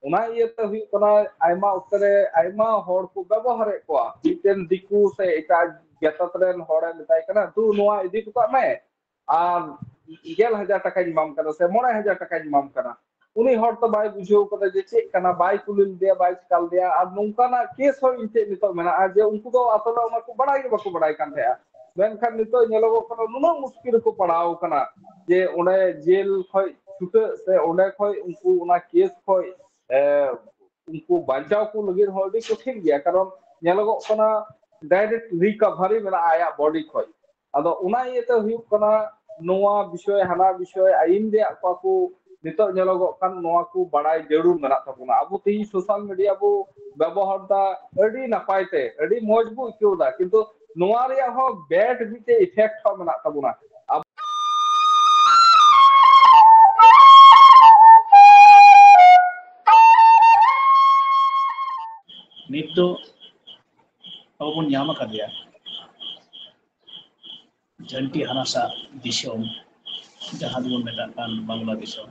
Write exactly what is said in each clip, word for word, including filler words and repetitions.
ᱚᱱᱟ ᱤᱭᱟᱹᱛᱮ ᱦᱩᱭᱩᱜ ᱠᱟᱱᱟ, ᱟᱭᱢᱟ ᱚᱠᱛᱮ ᱨᱮ ᱟᱭᱢᱟ ᱦᱚᱲ ᱠᱚ ᱵᱮᱵᱚᱦᱟᱨᱮᱫ ᱠᱚᱣᱟ᱾ ᱢᱤᱫᱴᱮᱱ ᱫᱤᱠᱩ ᱥᱮ ᱮᱴᱟᱜ ᱡᱟᱹᱛᱟᱛ ᱨᱮᱱ ᱦᱚᱲᱮ ᱢᱮᱛᱟᱭ ᱠᱟᱱᱟ, "ᱫᱩ, ᱱᱚᱣᱟ ᱤᱫᱤ ᱦᱚᱴᱚ ᱠᱟᱜ ᱢᱮ, ᱟᱨ ᱜᱮᱞ ᱦᱟᱡᱟᱨ ᱴᱟᱠᱟᱧ ᱮᱢᱟᱢ ᱠᱟᱱᱟ ᱥᱮ ᱢᱚᱬᱮ ᱦᱟᱡᱟᱨ ᱴᱟᱠᱟᱧ ᱮᱢᱟᱢ ᱠᱟᱱᱟ᱾" ᱩᱱᱤ ᱦᱚᱲ ᱛᱚ ᱵᱟᱭ ᱵᱩᱡᱷᱟᱹᱣ ᱠᱟᱫᱟ ᱡᱮ ᱪᱮᱫ ᱠᱟᱱᱟ, ᱵᱟᱭ ᱠᱩᱞᱤ ᱞᱮᱫᱮᱭᱟ, ᱵᱟᱭ ᱪᱤᱠᱟ ᱞᱮᱫᱮᱭᱟ᱾ ᱟᱨ ᱱᱚᱝᱠᱟᱱᱟᱜ ᱠᱮᱥ ᱦᱚᱸ ᱤᱧ ᱴᱷᱮᱱ ᱱᱤᱛᱚᱜ ᱢᱮᱱᱟᱜᱼᱟ ᱡᱮ ᱩᱱᱠᱩ ᱫᱚ ᱟᱥᱚᱞ ᱨᱮ ᱚᱱᱟ ᱠᱚ ᱵᱟᱲᱟᱭ ᱜᱮ ᱵᱟᱠᱚ ᱵᱟᱲᱟᱭ ᱠᱟᱱ ᱛᱟᱦᱮᱸᱜᱼᱟ᱾ ᱢᱮᱱᱠᱷᱟᱱ ᱱᱤᱛᱚᱜ ᱧᱮᱞᱚᱜᱚᱜ ᱠᱟᱱᱟ, ᱱᱩᱱᱟᱹᱜ ᱢᱩᱥᱠᱤᱞ ᱨᱮᱠᱚ ᱯᱟᱲᱟᱣ ᱠᱟᱱᱟ ᱡᱮ ᱚᱸᱰᱮ ᱡᱮᱞ ᱠᱷᱚᱡ ᱪᱷᱩᱴᱟᱹᱜ ᱥᱮ ᱚᱸᱰᱮ ᱠᱷᱚᱡ ᱩᱱᱠᱩ ᱚᱱᱟ ᱠᱮᱥ ᱠᱷᱚᱡ, ᱮ, ᱩᱱᱠᱩ ᱵᱟᱧᱪᱟᱣ ᱠᱚ ᱞᱟᱹᱜᱤᱫ ᱦᱚᱸ ᱟᱹᱰᱤ ᱠᱚᱴᱷᱤᱱ ᱜᱮᱭᱟ, ᱠᱟᱨᱚᱱ ᱧᱮᱞᱚᱜᱚᱜ ᱠᱟᱱᱟ ᱰᱟᱭᱨᱮᱠᱴ ᱨᱤᱠᱟᱵᱷᱟᱨᱤ ᱢᱮᱱᱟᱜᱼᱟ ᱟᱭᱟᱜ ᱵᱚᱰᱤ ᱠᱷᱚᱡ᱾ ᱟᱫᱚ ᱚᱱᱟ ᱤᱭᱟᱹᱛᱮ ᱦᱩᱭᱩᱜ ᱠᱟᱱᱟ, ᱱᱚᱣᱟ ᱵᱤᱥᱚᱭ ᱦᱟᱱᱟ ᱵᱤᱥᱚᱭ ᱟᱹᱭᱤᱱ ᱨᱮᱭᱟᱜ ᱠᱚ ᱟᱠᱚ ᱱᱤᱛᱚᱜ ᱧᱮᱞᱚᱜᱚᱜ ᱠᱟᱱ, ᱱᱚᱣᱟ ᱠᱚ ᱵᱟᱲᱟᱭ ᱡᱟᱹᱨᱩᱲ ᱢᱮᱱᱟᱜ ᱛᱟᱵᱚᱱᱟ᱾ ᱟᱵᱚ ᱛᱮᱦᱮᱧ ᱥᱳᱥᱟᱞ ᱢᱤᱰᱤᱭᱟ ᱵᱚ ᱵᱮᱵᱚᱦᱟᱨ ᱫᱟ, ᱟᱹᱰᱤ ᱱᱟᱯᱟᱭ ᱛᱮ ᱟᱹᱰᱤ ᱢᱚᱡᱽ ᱵᱚ ᱟᱹᱭᱠᱟᱹᱣ ᱫᱟ, ᱠᱤᱱᱛᱩ ᱱᱚᱣᱟ ᱨᱮᱭᱟᱜ ᱦᱚᱸ ᱵᱮᱰ ᱢᱤᱫᱴᱮᱡ ᱤᱯᱷᱮᱠᱴ ᱦᱚᱸ ᱢᱮᱱᱟᱜ ᱛᱟᱵᱚᱱᱟ᱾ ᱟᱵᱚ ᱱᱤᱛ ᱫᱚ ᱟᱵᱚ ᱵᱚᱱ ᱧᱟᱢ ᱟᱠᱟᱫᱮᱭᱟ ᱡᱷᱟᱹᱱᱴᱤ ᱦᱟᱱᱟᱥᱟ ᱫᱤᱥᱚᱢ, ᱡᱟᱦᱟᱸ ᱫᱚᱵᱚᱱ ᱢᱮᱛᱟᱜ ᱠᱟᱱ ᱵᱟᱝᱞᱟ ᱫᱤᱥᱚᱢ᱾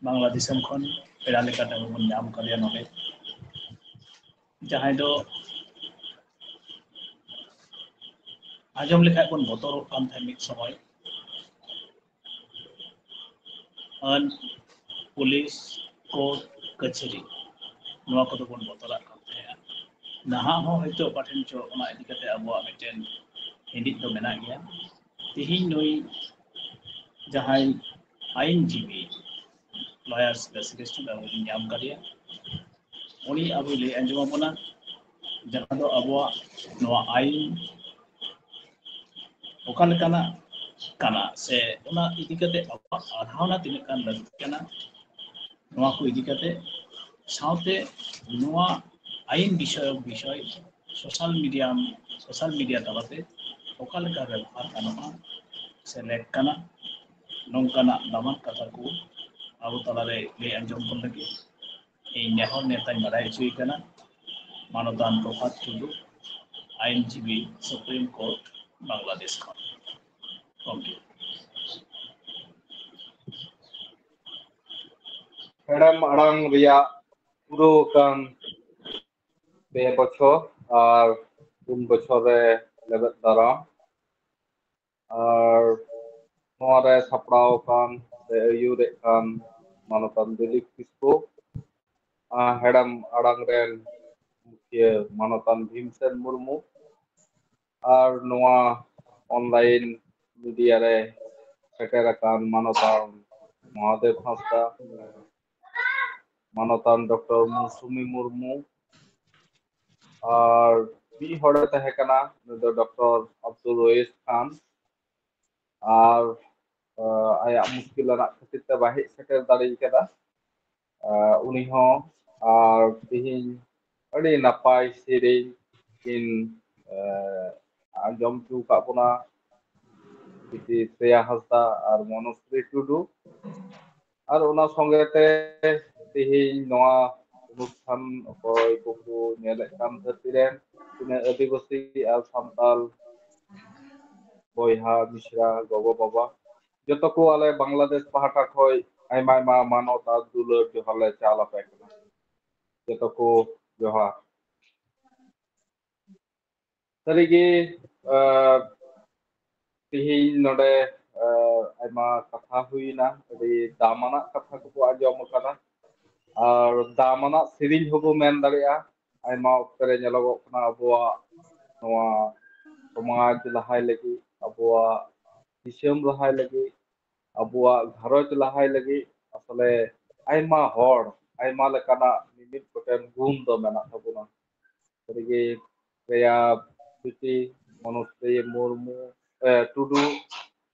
ᱵᱟᱝᱞᱟ ᱫᱤᱥᱚᱢ ᱠᱷᱚᱱ ᱯᱮᱲᱟ ᱞᱮᱠᱟᱛᱮ ᱟᱵᱚ ᱵᱚᱱ ᱧᱟᱢ ᱟᱠᱟᱫᱮᱭᱟ ᱱᱚᱰᱮ, ᱡᱟᱦᱟᱸᱭ ᱫᱚ ᱟᱸᱡᱚᱢ ᱞᱮᱠᱷᱟᱡ ᱵᱚᱱ ᱵᱚᱛᱚᱨᱚᱜ ᱠᱟᱱ ᱛᱟᱦᱮᱸᱫ ᱢᱤᱫ ᱥᱚᱢᱚᱭ᱾ ᱟᱹᱱ, ᱯᱩᱞᱤᱥ, ᱠᱳᱨᱴ, ᱠᱟᱹᱪᱷᱟᱹᱨᱤ, ᱱᱚᱣᱟ ᱠᱚᱫᱚ ᱵᱚᱱ ᱵᱚᱛᱚᱨᱟᱜ ᱠᱟᱱ ᱛᱟᱦᱮᱸᱫᱼᱟ᱾ ᱱᱟᱦᱟᱜ ᱦᱚᱸ ᱦᱚᱭᱛᱳ ᱚᱠᱟ ᱴᱷᱮᱱ ᱪᱚ ᱚᱱᱟ ᱤᱫᱤ ᱠᱟᱛᱮ ᱟᱵᱚᱣᱟᱜ ᱢᱤᱫᱴᱮᱱ ᱦᱤᱸᱫᱤᱡ ᱫᱚ ᱢᱮᱱᱟᱜ ᱜᱮᱭᱟ᱾ ᱛᱮᱦᱮᱧ ᱱᱩᱭ ᱡᱟᱦᱟᱸᱭ ᱟᱭᱤᱱ ᱡᱤᱵᱤ, ᱞᱚᱭᱟᱨᱥ ᱥᱯᱮᱥᱟᱞᱤᱥᱴ ᱟᱵᱚ ᱵᱚᱱ ᱧᱟᱢ ᱠᱟᱫᱮᱭᱟ, ᱩᱱᱤ ᱟᱵᱚᱭ ᱞᱟᱹᱭ ᱟᱸᱡᱚᱢ ᱟᱵᱚᱱᱟ, ᱡᱟᱦᱟᱸ ᱫᱚ ᱟᱵᱚᱣᱟᱜ ᱱᱚᱣᱟ ᱟᱭᱤᱱ ᱚᱠᱟ ᱞᱮᱠᱟᱱᱟᱜ ᱠᱟᱱᱟ ᱥᱮ ᱚᱱᱟ ᱤᱫᱤ ᱠᱟᱛᱮ ᱟᱵᱚᱣᱟᱜ ᱯᱟᱲᱦᱟᱣᱱᱟ ᱛᱤᱱᱟᱹᱜ ᱜᱟᱱ ᱞᱟᱹᱠᱛᱤ ᱠᱟᱱᱟ, ᱱᱚᱣᱟ ᱠᱚ ᱤᱫᱤ ᱠᱟᱛᱮ, ᱥᱟᱶᱛᱮ ᱱᱚᱣᱟ ᱟᱭᱤᱱ ᱵᱤᱥᱚᱭᱚᱠ ᱵᱤᱥᱚᱭ ᱥᱳᱥᱟᱞ ᱢᱤᱰᱤᱭᱟ, ᱥᱳᱥᱟᱞ ᱢᱤᱰᱤᱭᱟ ᱛᱟᱞᱟᱛᱮ ᱚᱠᱟ ᱞᱮᱠᱟ ᱵᱮᱵᱚᱦᱟᱨ ᱜᱟᱱᱚᱜᱼᱟ ᱥᱮ ᱞᱮᱠ ᱠᱟᱱᱟ, ᱱᱚᱝᱠᱟᱱᱟᱜ ᱫᱟᱢᱟᱱ ᱠᱟᱛᱷᱟ ᱠᱚ ᱟᱵᱚ ᱛᱟᱞᱟᱨᱮ ᱞᱟᱹᱭ ᱟᱸᱡᱚᱢ ᱵᱚᱱ ᱞᱟᱹᱜᱤᱫ ᱤᱧ ᱱᱮᱦᱚᱨ ᱱᱮᱛᱟᱧ ᱵᱟᱰᱟᱭ ᱦᱚᱪᱚᱭᱮ ᱠᱟᱱᱟ ᱢᱟᱱᱚᱛᱟᱱ ᱯᱨᱚᱵᱷᱟᱛ ᱴᱩᱰᱩ, ᱟᱭᱤᱱ ᱡᱤᱵᱤ, ᱥᱩᱯᱨᱤᱢ ᱠᱳᱨᱴ, ᱵᱟᱝᱞᱟᱫᱮᱥ ᱠᱷᱚᱱ᱾ ᱜᱚᱢᱠᱮ᱾ ᱦᱮᱲᱮᱢ ᱟᱲᱟᱝ ᱨᱮᱭᱟᱜ ᱯᱩᱨᱟᱹᱣ ᱟᱠᱟᱱ ᱯᱮ ᱵᱚᱪᱷᱚᱨ ᱟᱨ ᱯᱩᱱ ᱵᱚᱪᱷᱚᱨ ᱨᱮ ᱞᱮᱵᱮᱫ ᱫᱟᱨᱟᱢ᱾ ᱟᱨ ᱱᱚᱣᱟ ᱨᱮ ᱥᱟᱯᱲᱟᱣ ᱟᱠᱟᱱ ᱥᱮ ᱟᱹᱭᱩᱨᱮᱫ ᱠᱟᱱ ᱢᱟᱱᱚᱛᱟᱱ ᱫᱤᱞᱤᱯ ᱠᱤᱥᱠᱩ, ᱟᱨ ᱦᱮᱲᱮᱢ ᱟᱲᱟᱝ ᱨᱮᱱ ᱢᱩᱠᱷᱤᱭᱟᱹ ᱢᱟᱱᱚᱛᱟᱱ ᱵᱷᱤᱢᱥᱮᱱ ᱢᱩᱨᱢᱩ, ᱟᱨ ᱱᱚᱣᱟ online media ᱨᱮ ᱥᱮᱴᱮᱨ ᱟᱠᱟᱱ ᱢᱟᱱᱚᱛᱟᱱ ᱢᱚᱦᱟᱫᱮᱵ ᱦᱟᱸᱥᱫᱟ, ᱢᱟᱱᱚᱛᱟᱱ ᱰᱚᱠᱴᱚᱨ ᱢᱳᱣᱥᱩᱢᱤ ᱢᱩᱨᱢᱩ, ᱟᱨ ᱢᱤᱫ ᱦᱚᱲᱮ ᱛᱟᱦᱮᱸ ᱠᱟᱱᱟ, ᱩᱱᱤ ᱫᱚ ᱰᱚᱠᱴᱚᱨ ᱟᱵᱫᱩᱞ ᱨᱚᱭᱤᱥ ᱠᱷᱟᱱ᱾ ᱟᱨ ᱟᱭᱟᱜ ᱢᱩᱥᱠᱤᱞ ᱨᱮᱱᱟᱜ ᱠᱷᱟᱹᱛᱤᱨ ᱛᱮ ᱵᱟᱭ ᱦᱮᱡ ᱥᱮᱴᱮᱨ ᱫᱟᱲᱮ ᱠᱟᱫᱟ ᱩᱱᱤ ᱦᱚᱸ᱾ ᱟᱨ ᱛᱮᱦᱮᱧ ᱟᱹᱰᱤ ᱱᱟᱯᱟᱭ ᱥᱮᱨᱮᱧ ᱠᱤᱱ ᱟᱸᱡᱚᱢ ᱦᱚᱪᱚ ᱟᱠᱟᱫ ᱵᱚᱱᱟ ᱵᱤᱴᱤ ᱥᱨᱮᱭᱟ ᱦᱟᱸᱥᱫᱟ ᱟᱨ ᱢᱚᱱᱳᱥᱨᱤ ᱴᱩᱰᱩ᱾ ᱟᱨ ᱚᱱᱟ ᱥᱚᱸᱜᱮ ᱛᱮ ᱛᱮᱦᱮᱧ ᱱᱚᱣᱟ ᱚᱱᱩᱥᱴᱷᱟᱱ ᱚᱠᱚᱭ ᱠᱚᱠᱚ ᱧᱮᱞᱮᱫ ᱠᱟᱱ ᱫᱷᱟᱹᱨᱛᱤ ᱨᱮᱱ ᱛᱤᱱᱟᱹᱜ ᱟᱹᱫᱤᱵᱟᱹᱥᱤ ᱟᱨ ᱥᱟᱱᱛᱟᱞ ᱵᱚᱭᱦᱟ ᱢᱤᱥᱨᱟ ᱜᱚᱜᱚ ᱵᱟᱵᱟ ᱡᱚᱛᱚ ᱠᱚ ᱟᱞᱮ ᱵᱟᱝᱞᱟᱫᱮᱥ ᱯᱟᱦᱴᱟ ᱠᱷᱚᱱ ᱟᱭᱢᱟ ᱟᱭᱢᱟ ᱢᱟᱱᱚᱛ ᱟᱨ ᱫᱩᱞᱟᱹᱲ ᱡᱚᱦᱟᱨ ᱞᱮ ᱪᱟᱞ ᱟᱯᱮ ᱠᱟᱱᱟ᱾ ᱡᱚᱛᱚ ᱠᱚ ᱡᱚᱦᱟᱨ᱾ ᱥᱟᱹᱨᱤᱜᱮ ᱛᱮᱦᱮᱧ ᱱᱚᱰᱮ ᱟᱭᱢᱟ ᱠᱟᱛᱷᱟ ᱦᱩᱭᱱᱟ, ᱟᱹᱰᱤ ᱫᱟᱢᱟᱱᱟᱜ ᱠᱟᱛᱷᱟ ᱠᱚᱠᱚ ᱟᱸᱡᱚᱢ ᱟᱠᱟᱫᱟ ᱟᱨ ᱫᱟᱢᱟᱱᱟᱜ ᱥᱮᱨᱮᱧ ᱦᱚᱸᱵᱚ ᱢᱮᱱ ᱫᱟᱲᱮᱭᱟᱜᱼᱟ᱾ ᱟᱭᱢᱟ ᱚᱠᱛᱚ ᱨᱮ ᱧᱮᱞᱚᱜᱚᱜ ᱠᱟᱱᱟ ᱟᱵᱚᱣᱟᱜ ᱱᱚᱣᱟ ᱥᱚᱢᱟᱡᱽ ᱞᱟᱦᱟᱭ ᱞᱟᱹᱜᱤᱫ, ᱟᱵᱚᱣᱟᱜ ᱫᱤᱥᱚᱢ ᱞᱟᱦᱟᱭ ᱞᱟᱹᱜᱤᱫ, ᱟᱵᱚᱣᱟᱜ ᱜᱷᱟᱨᱚᱸᱡᱽ ᱞᱟᱦᱟᱭ ᱞᱟᱹᱜᱤᱫ ᱟᱥᱚᱞᱮ ᱟᱭᱢᱟ ᱦᱚᱲ ᱟᱭᱢᱟ ᱞᱮᱠᱟᱱᱟᱜ ᱢᱤᱢᱤᱫ ᱜᱚᱴᱮᱱ ᱜᱩᱱ ᱫᱚ ᱢᱮᱱᱟᱜ ᱛᱟᱵᱚᱱᱟ᱾ ᱥᱟᱹᱨᱤᱜᱮ ᱯᱮᱭᱟ ᱵᱤᱴᱤ ᱢᱚᱱᱳᱥᱨᱤ ᱢᱩᱨᱢᱩ ᱴᱩᱰᱩ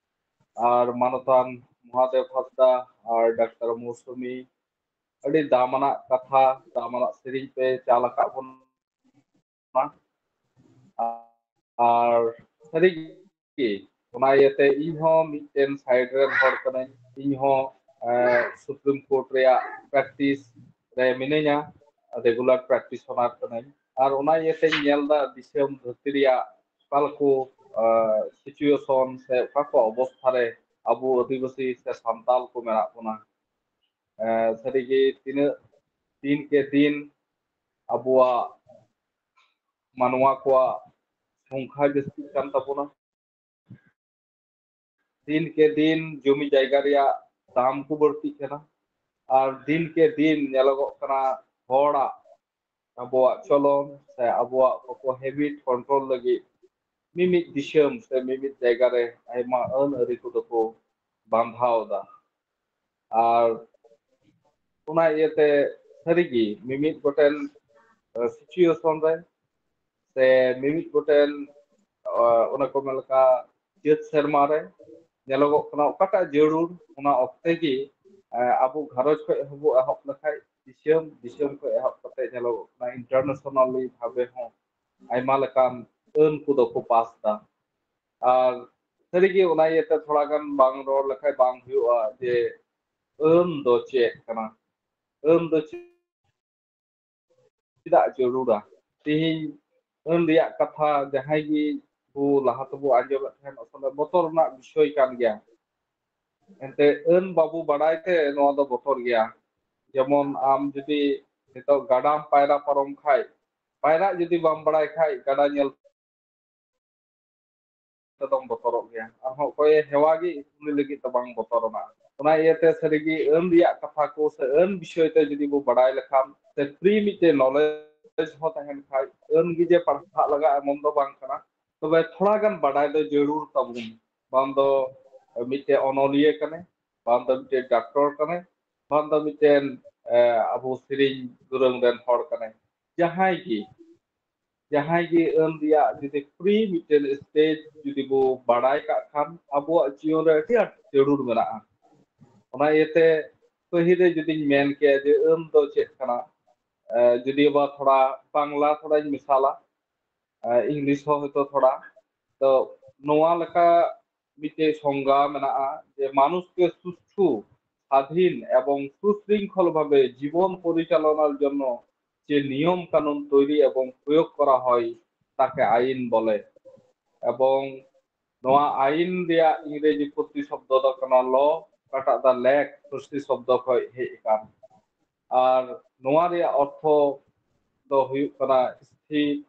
ᱟᱨ ᱢᱟᱱᱚᱛᱟᱱ ᱢᱚᱦᱟᱫᱮᱵ ᱦᱟᱸᱥᱫᱟ ᱟᱨ ᱰᱟᱠᱛᱟᱨ ᱢᱳᱣᱥᱩᱢᱤ ᱟᱹᱰᱤ ᱫᱟᱢᱟᱱᱟᱜ ᱠᱟᱛᱷᱟ, ᱫᱟᱢᱟᱱᱟᱜ ᱥᱮᱨᱮᱧ ᱯᱮ ᱪᱟᱞ ᱟᱠᱟᱫ ᱵᱚᱱᱟ᱾ ᱟᱨ ᱥᱟᱹᱨᱤᱜᱮ ᱚᱱᱟ ᱤᱭᱟᱹᱛᱮ ᱤᱧ ᱦᱚᱸ ᱢᱤᱫᱴᱮᱱ side ᱨᱮᱱ ᱦᱚᱲ ᱠᱟᱹᱱᱟᱹᱧ᱾ ᱤᱧ ᱦᱚᱸ Supreme Court ᱨᱮᱭᱟᱜ practice ᱨᱮ ᱢᱤᱱᱟᱹᱧᱟ, regular practitioner ᱠᱟᱹᱱᱟᱹᱧ᱾ ᱟᱨ ᱚᱱᱟ ᱤᱭᱟᱹᱛᱮᱧ ᱧᱮᱞ ᱮᱫᱟ ᱫᱤᱥᱚᱢ ᱫᱷᱟᱹᱨᱛᱤ ᱨᱮᱭᱟᱜ ᱚᱠᱟ ᱞᱮᱠᱟ situation ᱥᱮ ᱚᱠᱟ ᱠᱚ ᱚᱵᱚᱥᱛᱷᱟ ᱨᱮ ᱟᱵᱚ ᱟᱹᱫᱤᱵᱟᱹᱥᱤ ᱥᱮ ᱥᱟᱱᱛᱟᱞ ᱠᱚ ᱢᱮᱱᱟᱜ ᱵᱚᱱᱟ᱾ ᱥᱟᱹᱨᱤᱜᱮ ᱛᱤᱱᱟᱹᱜ ᱫᱤᱱ ᱠᱮ ᱫᱤᱱ ᱟᱵᱚᱣᱟᱜ ᱢᱟᱱᱣᱟ ᱠᱚᱣᱟᱜ ᱥᱚᱝᱠᱷᱟ ᱡᱟᱹᱥᱛᱤᱜ ᱠᱟᱱ ᱛᱟᱵᱚᱱᱟ᱾ ᱫᱤᱱ ᱠᱮ ᱫᱤᱱ ᱡᱚᱢᱤ ᱡᱟᱭᱜᱟ ᱨᱮᱭᱟᱜ ᱫᱟᱢ ᱠᱚ ᱵᱟᱹᱲᱛᱤᱜ ᱠᱟᱱᱟ᱾ ᱟᱨ ᱫᱤᱱ ᱠᱮ ᱫᱤᱱ ᱧᱮᱞᱚᱜᱚᱜ ᱠᱟᱱᱟ ᱦᱚᱲᱟᱜ, ᱟᱵᱚᱣᱟᱜ ᱪᱚᱞᱚᱱ ᱥᱮ ᱟᱵᱚᱣᱟᱜ ᱠᱚᱠᱚ ᱦᱮᱵᱤᱴ ᱠᱚᱱᱴᱨᱳᱞ ᱞᱟᱹᱜᱤᱫ ᱢᱤᱢᱤᱫ ᱫᱤᱥᱚᱢ ᱥᱮ ᱢᱤᱢᱤᱫ ᱡᱟᱭᱜᱟ ᱨᱮ ᱟᱭᱢᱟ ᱟᱹᱱ ᱟᱹᱨᱤ ᱠᱚᱫᱚ ᱠᱚ ᱵᱟᱸᱫᱷᱟᱣ ᱮᱫᱟ᱾ ᱟᱨ ᱚᱱᱟ ᱤᱭᱟᱹᱛᱮ ᱥᱟᱹᱨᱤᱜᱮ ᱢᱤᱢᱤᱫ ᱜᱚᱴᱮᱱ ᱥᱤᱪᱩᱭᱮᱥᱚᱱ ᱨᱮ ᱥᱮ ᱢᱤᱢᱤᱫ ᱜᱚᱴᱮᱱ, ᱚᱱᱟ ᱠᱚ ᱢᱮᱱ ᱞᱮᱠᱟ, ᱡᱟᱹᱛ ᱥᱮᱨᱢᱟ ᱨᱮ ᱧᱮᱞᱚᱜᱚᱜ ᱠᱟᱱᱟ ᱚᱠᱟᱴᱟᱜ ᱡᱟᱹᱨᱩᱲ, ᱚᱱᱟ ᱚᱠᱛᱮ ᱜᱮ ᱟᱵᱚ ᱜᱷᱟᱨᱚᱸᱡᱽ ᱠᱷᱚᱱ ᱦᱚᱸᱵᱚ ᱮᱦᱚᱵ ᱞᱮᱠᱷᱟᱡ, ᱫᱤᱥᱚᱢ ᱫᱤᱥᱚᱢ ᱠᱷᱚᱱ ᱮᱦᱚᱵ ᱠᱟᱛᱮ ᱧᱮᱞᱚᱜᱚᱜ ᱠᱟᱱᱟ ᱤᱱᱴᱟᱨᱱᱮᱥᱚᱱᱟᱞᱤ ᱵᱷᱟᱵᱮ ᱦᱚᱸ ᱟᱭᱢᱟ ᱞᱮᱠᱟᱱ ᱟᱹᱱ ᱠᱚᱫᱚ ᱠᱚ ᱯᱟᱥ ᱮᱫᱟ᱾ ᱟᱨ ᱥᱟᱹᱨᱤᱜᱮ ᱚᱱᱟ ᱤᱭᱟᱹᱛᱮ ᱛᱷᱚᱲᱟ ᱜᱟᱱ ᱵᱟᱝ ᱨᱚᱲ ᱞᱮᱠᱷᱟᱡ ᱵᱟᱝ ᱦᱩᱭᱩᱜᱼᱟ ᱡᱮ ᱟᱹᱱ ᱫᱚ ᱪᱮᱫ ᱠᱟᱱᱟ, ᱟᱹᱱ ᱫᱚ ᱪᱮᱫᱟᱜ ᱡᱟᱹᱨᱩᱲᱟ᱾ ᱛᱮᱦᱮᱧ ᱟᱹᱱ ᱨᱮᱭᱟᱜ ᱠᱟᱛᱷᱟ ᱡᱟᱦᱟᱸᱭ ᱜᱮ ᱵᱚ ᱞᱟᱦᱟ ᱛᱮᱵᱚ ᱟᱸᱡᱚᱢᱮᱫ ᱛᱟᱦᱮᱸᱱ, ᱟᱥᱚᱞᱮ ᱵᱚᱛᱚᱨ ᱨᱮᱱᱟᱜ ᱵᱤᱥᱚᱭ ᱠᱟᱱ ᱜᱮᱭᱟ᱾ ᱮᱱᱛᱮ ᱟᱹᱱ ᱵᱟᱵᱚ ᱵᱟᱲᱟᱭ ᱛᱮ ᱱᱚᱣᱟ ᱫᱚ ᱵᱚᱛᱚᱨ ᱜᱮᱭᱟ᱾ ᱡᱮᱢᱚᱱ ᱟᱢ ᱡᱩᱫᱤ ᱱᱤᱛᱚᱜ ᱜᱟᱰᱟᱢ ᱯᱟᱭᱨᱟ ᱯᱟᱨᱚᱢ ᱠᱷᱟᱡ, ᱯᱟᱭᱨᱟᱜ ᱡᱩᱫᱤ ᱵᱟᱢ ᱵᱟᱲᱟᱭ ᱠᱷᱟᱡ ᱜᱟᱰᱟ ᱧᱮᱞ ᱛᱮᱫᱚᱢ ᱵᱚᱛᱚᱨᱚᱜ ᱜᱮᱭᱟ᱾ ᱟᱨᱦᱚᱸ ᱚᱠᱚᱭᱮ ᱦᱮᱣᱟ ᱜᱮ ᱩᱱᱤ ᱞᱟᱹᱜᱤᱫ ᱫᱚ ᱵᱟᱝ ᱵᱚᱛᱚᱨ ᱟᱱᱟᱜ᱾ ᱚᱱᱟ ᱤᱭᱟᱹᱛᱮ ᱥᱟᱹᱨᱤᱜᱮ ᱟᱹᱱ ᱨᱮᱭᱟᱜ ᱠᱟᱛᱷᱟ ᱠᱚ ᱥᱮ ᱟᱹᱱ ᱵᱤᱥᱚᱭ ᱛᱮ ᱡᱩᱫᱤ ᱵᱚ ᱵᱟᱲᱟᱭ ᱞᱮᱠᱷᱟᱱ ᱥᱮ ᱯᱷᱨᱤ ᱢᱤᱫᱴᱮᱱ ᱱᱚᱞᱮᱡᱽ ᱦᱚᱸ ᱛᱟᱦᱮᱱ ᱠᱷᱟᱡ, ᱟᱹᱱ ᱜᱮ ᱡᱮ ᱯᱟᱲᱦᱟᱜ ᱞᱟᱜᱟᱜ ᱮᱢᱚᱱ ᱫᱚ ᱵᱟᱝ ᱠᱟᱱᱟ, ᱛᱚᱵᱮ ᱛᱷᱚᱲᱟ ᱜᱟᱱ ᱵᱟᱰᱟᱭ ᱫᱚ ᱡᱟᱹᱨᱩᱲ ᱛᱟᱵᱚᱱ᱾ ᱵᱟᱝ ᱫᱚ ᱢᱤᱫᱴᱮᱱ ᱚᱱᱚᱞᱤᱭᱟᱹ ᱠᱟᱱᱟᱭ, ᱵᱟᱝ ᱫᱚ ᱢᱤᱫᱴᱮᱱ ᱰᱟᱠᱛᱚᱨ ᱠᱟᱱᱟᱭ, ᱵᱟᱝ ᱫᱚ ᱢᱤᱫᱴᱮᱱ ᱮ, ᱟᱵᱚ ᱥᱮᱨᱮᱧ ᱫᱩᱨᱟᱹᱝ ᱨᱮᱱ ᱦᱚᱲ ᱠᱟᱱᱟᱭ᱾ ᱡᱟᱦᱟᱸᱭ ᱜᱮ ᱡᱟᱦᱟᱸᱭ ᱜᱮ ᱟᱹᱱ ᱨᱮᱭᱟᱜ ᱡᱩᱫᱤ ᱯᱷᱨᱤ ᱢᱤᱫᱴᱮᱱ ᱥᱴᱮᱡᱽ ᱡᱩᱫᱤ ᱵᱚ ᱵᱟᱲᱟᱭ ᱠᱟᱜ ᱠᱷᱟᱱ, ᱟᱵᱚᱣᱟᱜ ᱡᱤᱭᱚᱱ ᱨᱮ ᱟᱹᱰᱤ ᱟᱸᱴ ᱡᱟᱹᱨᱩᱲ ᱢᱮᱱᱟᱜᱼᱟ᱾ ᱚᱱᱟ ᱤᱭᱟᱹᱛᱮ ᱯᱟᱹᱦᱤᱞ ᱨᱮ ᱡᱩᱫᱤᱧ ᱢᱮᱱ ᱠᱮᱭᱟ ᱡᱮ ᱟᱹᱱ ᱫᱚ ᱪᱮᱫ ᱠᱟᱱᱟ, ᱮ, ᱡᱩᱫᱤ ᱵᱟ ᱛᱷᱚᱲᱟ ᱵᱟᱝᱞᱟ ᱛᱷᱚᱲᱟᱧ ᱢᱮᱥᱟᱞᱟ, ᱮ, ᱤᱝᱞᱤᱥ ᱦᱚᱸ ᱦᱚᱭᱛᱳ ᱛᱷᱚᱲᱟ, ᱛᱚ ᱱᱚᱣᱟ ᱞᱮᱠᱟ ᱢᱤᱫᱴᱮᱡ ᱥᱚᱝᱜᱟ ᱢᱮᱱᱟᱜᱼᱟ ᱡᱮ ᱢᱟᱱᱩᱥ ᱠᱮ ᱥᱩᱥᱴᱷᱩ, ᱥᱟᱫᱷᱤᱱ ᱮᱵᱚᱝ ᱥᱩᱥᱨᱤᱝᱠᱷᱚᱞ ᱵᱷᱟᱵᱮ ᱡᱤᱵᱚᱱ ᱯᱚᱨᱤᱪᱟᱞᱚᱱᱟᱨ ᱡᱚᱱᱱᱚ ᱡᱮ ᱱᱤᱭᱚᱢ ᱠᱟᱱᱩᱱ ᱛᱚᱭᱨᱤ ᱮᱵᱚᱝ ᱯᱨᱚᱭᱳᱜ ᱠᱚᱨᱟ ᱦᱚᱭ, ᱛᱟᱠᱮ ᱟᱭᱤᱱ ᱵᱚᱞᱮ᱾ ᱮᱵᱚᱝ ᱱᱚᱣᱟ ᱟᱭᱤᱱ ᱨᱮᱭᱟᱜ ᱤᱝᱨᱮᱡᱤ ᱯᱨᱚᱛᱤᱥᱚᱵᱫᱚ ᱫᱚ ᱠᱟᱱᱟ ᱞᱚ, ᱚᱠᱟᱴᱟᱜ ᱫᱚ ᱞᱮᱠ ᱯᱷᱟᱹᱨᱥᱤ ᱥᱚᱵᱫᱚ ᱠᱷᱚᱱ ᱦᱮᱡ ᱟᱠᱟᱱ᱾ ᱟᱨ ᱱᱚᱣᱟ ᱨᱮᱭᱟᱜ ᱚᱨᱛᱷᱚ ᱫᱚ ᱦᱩᱭᱩᱜ ᱠᱟᱱᱟ ᱥᱛᱷᱤᱨ,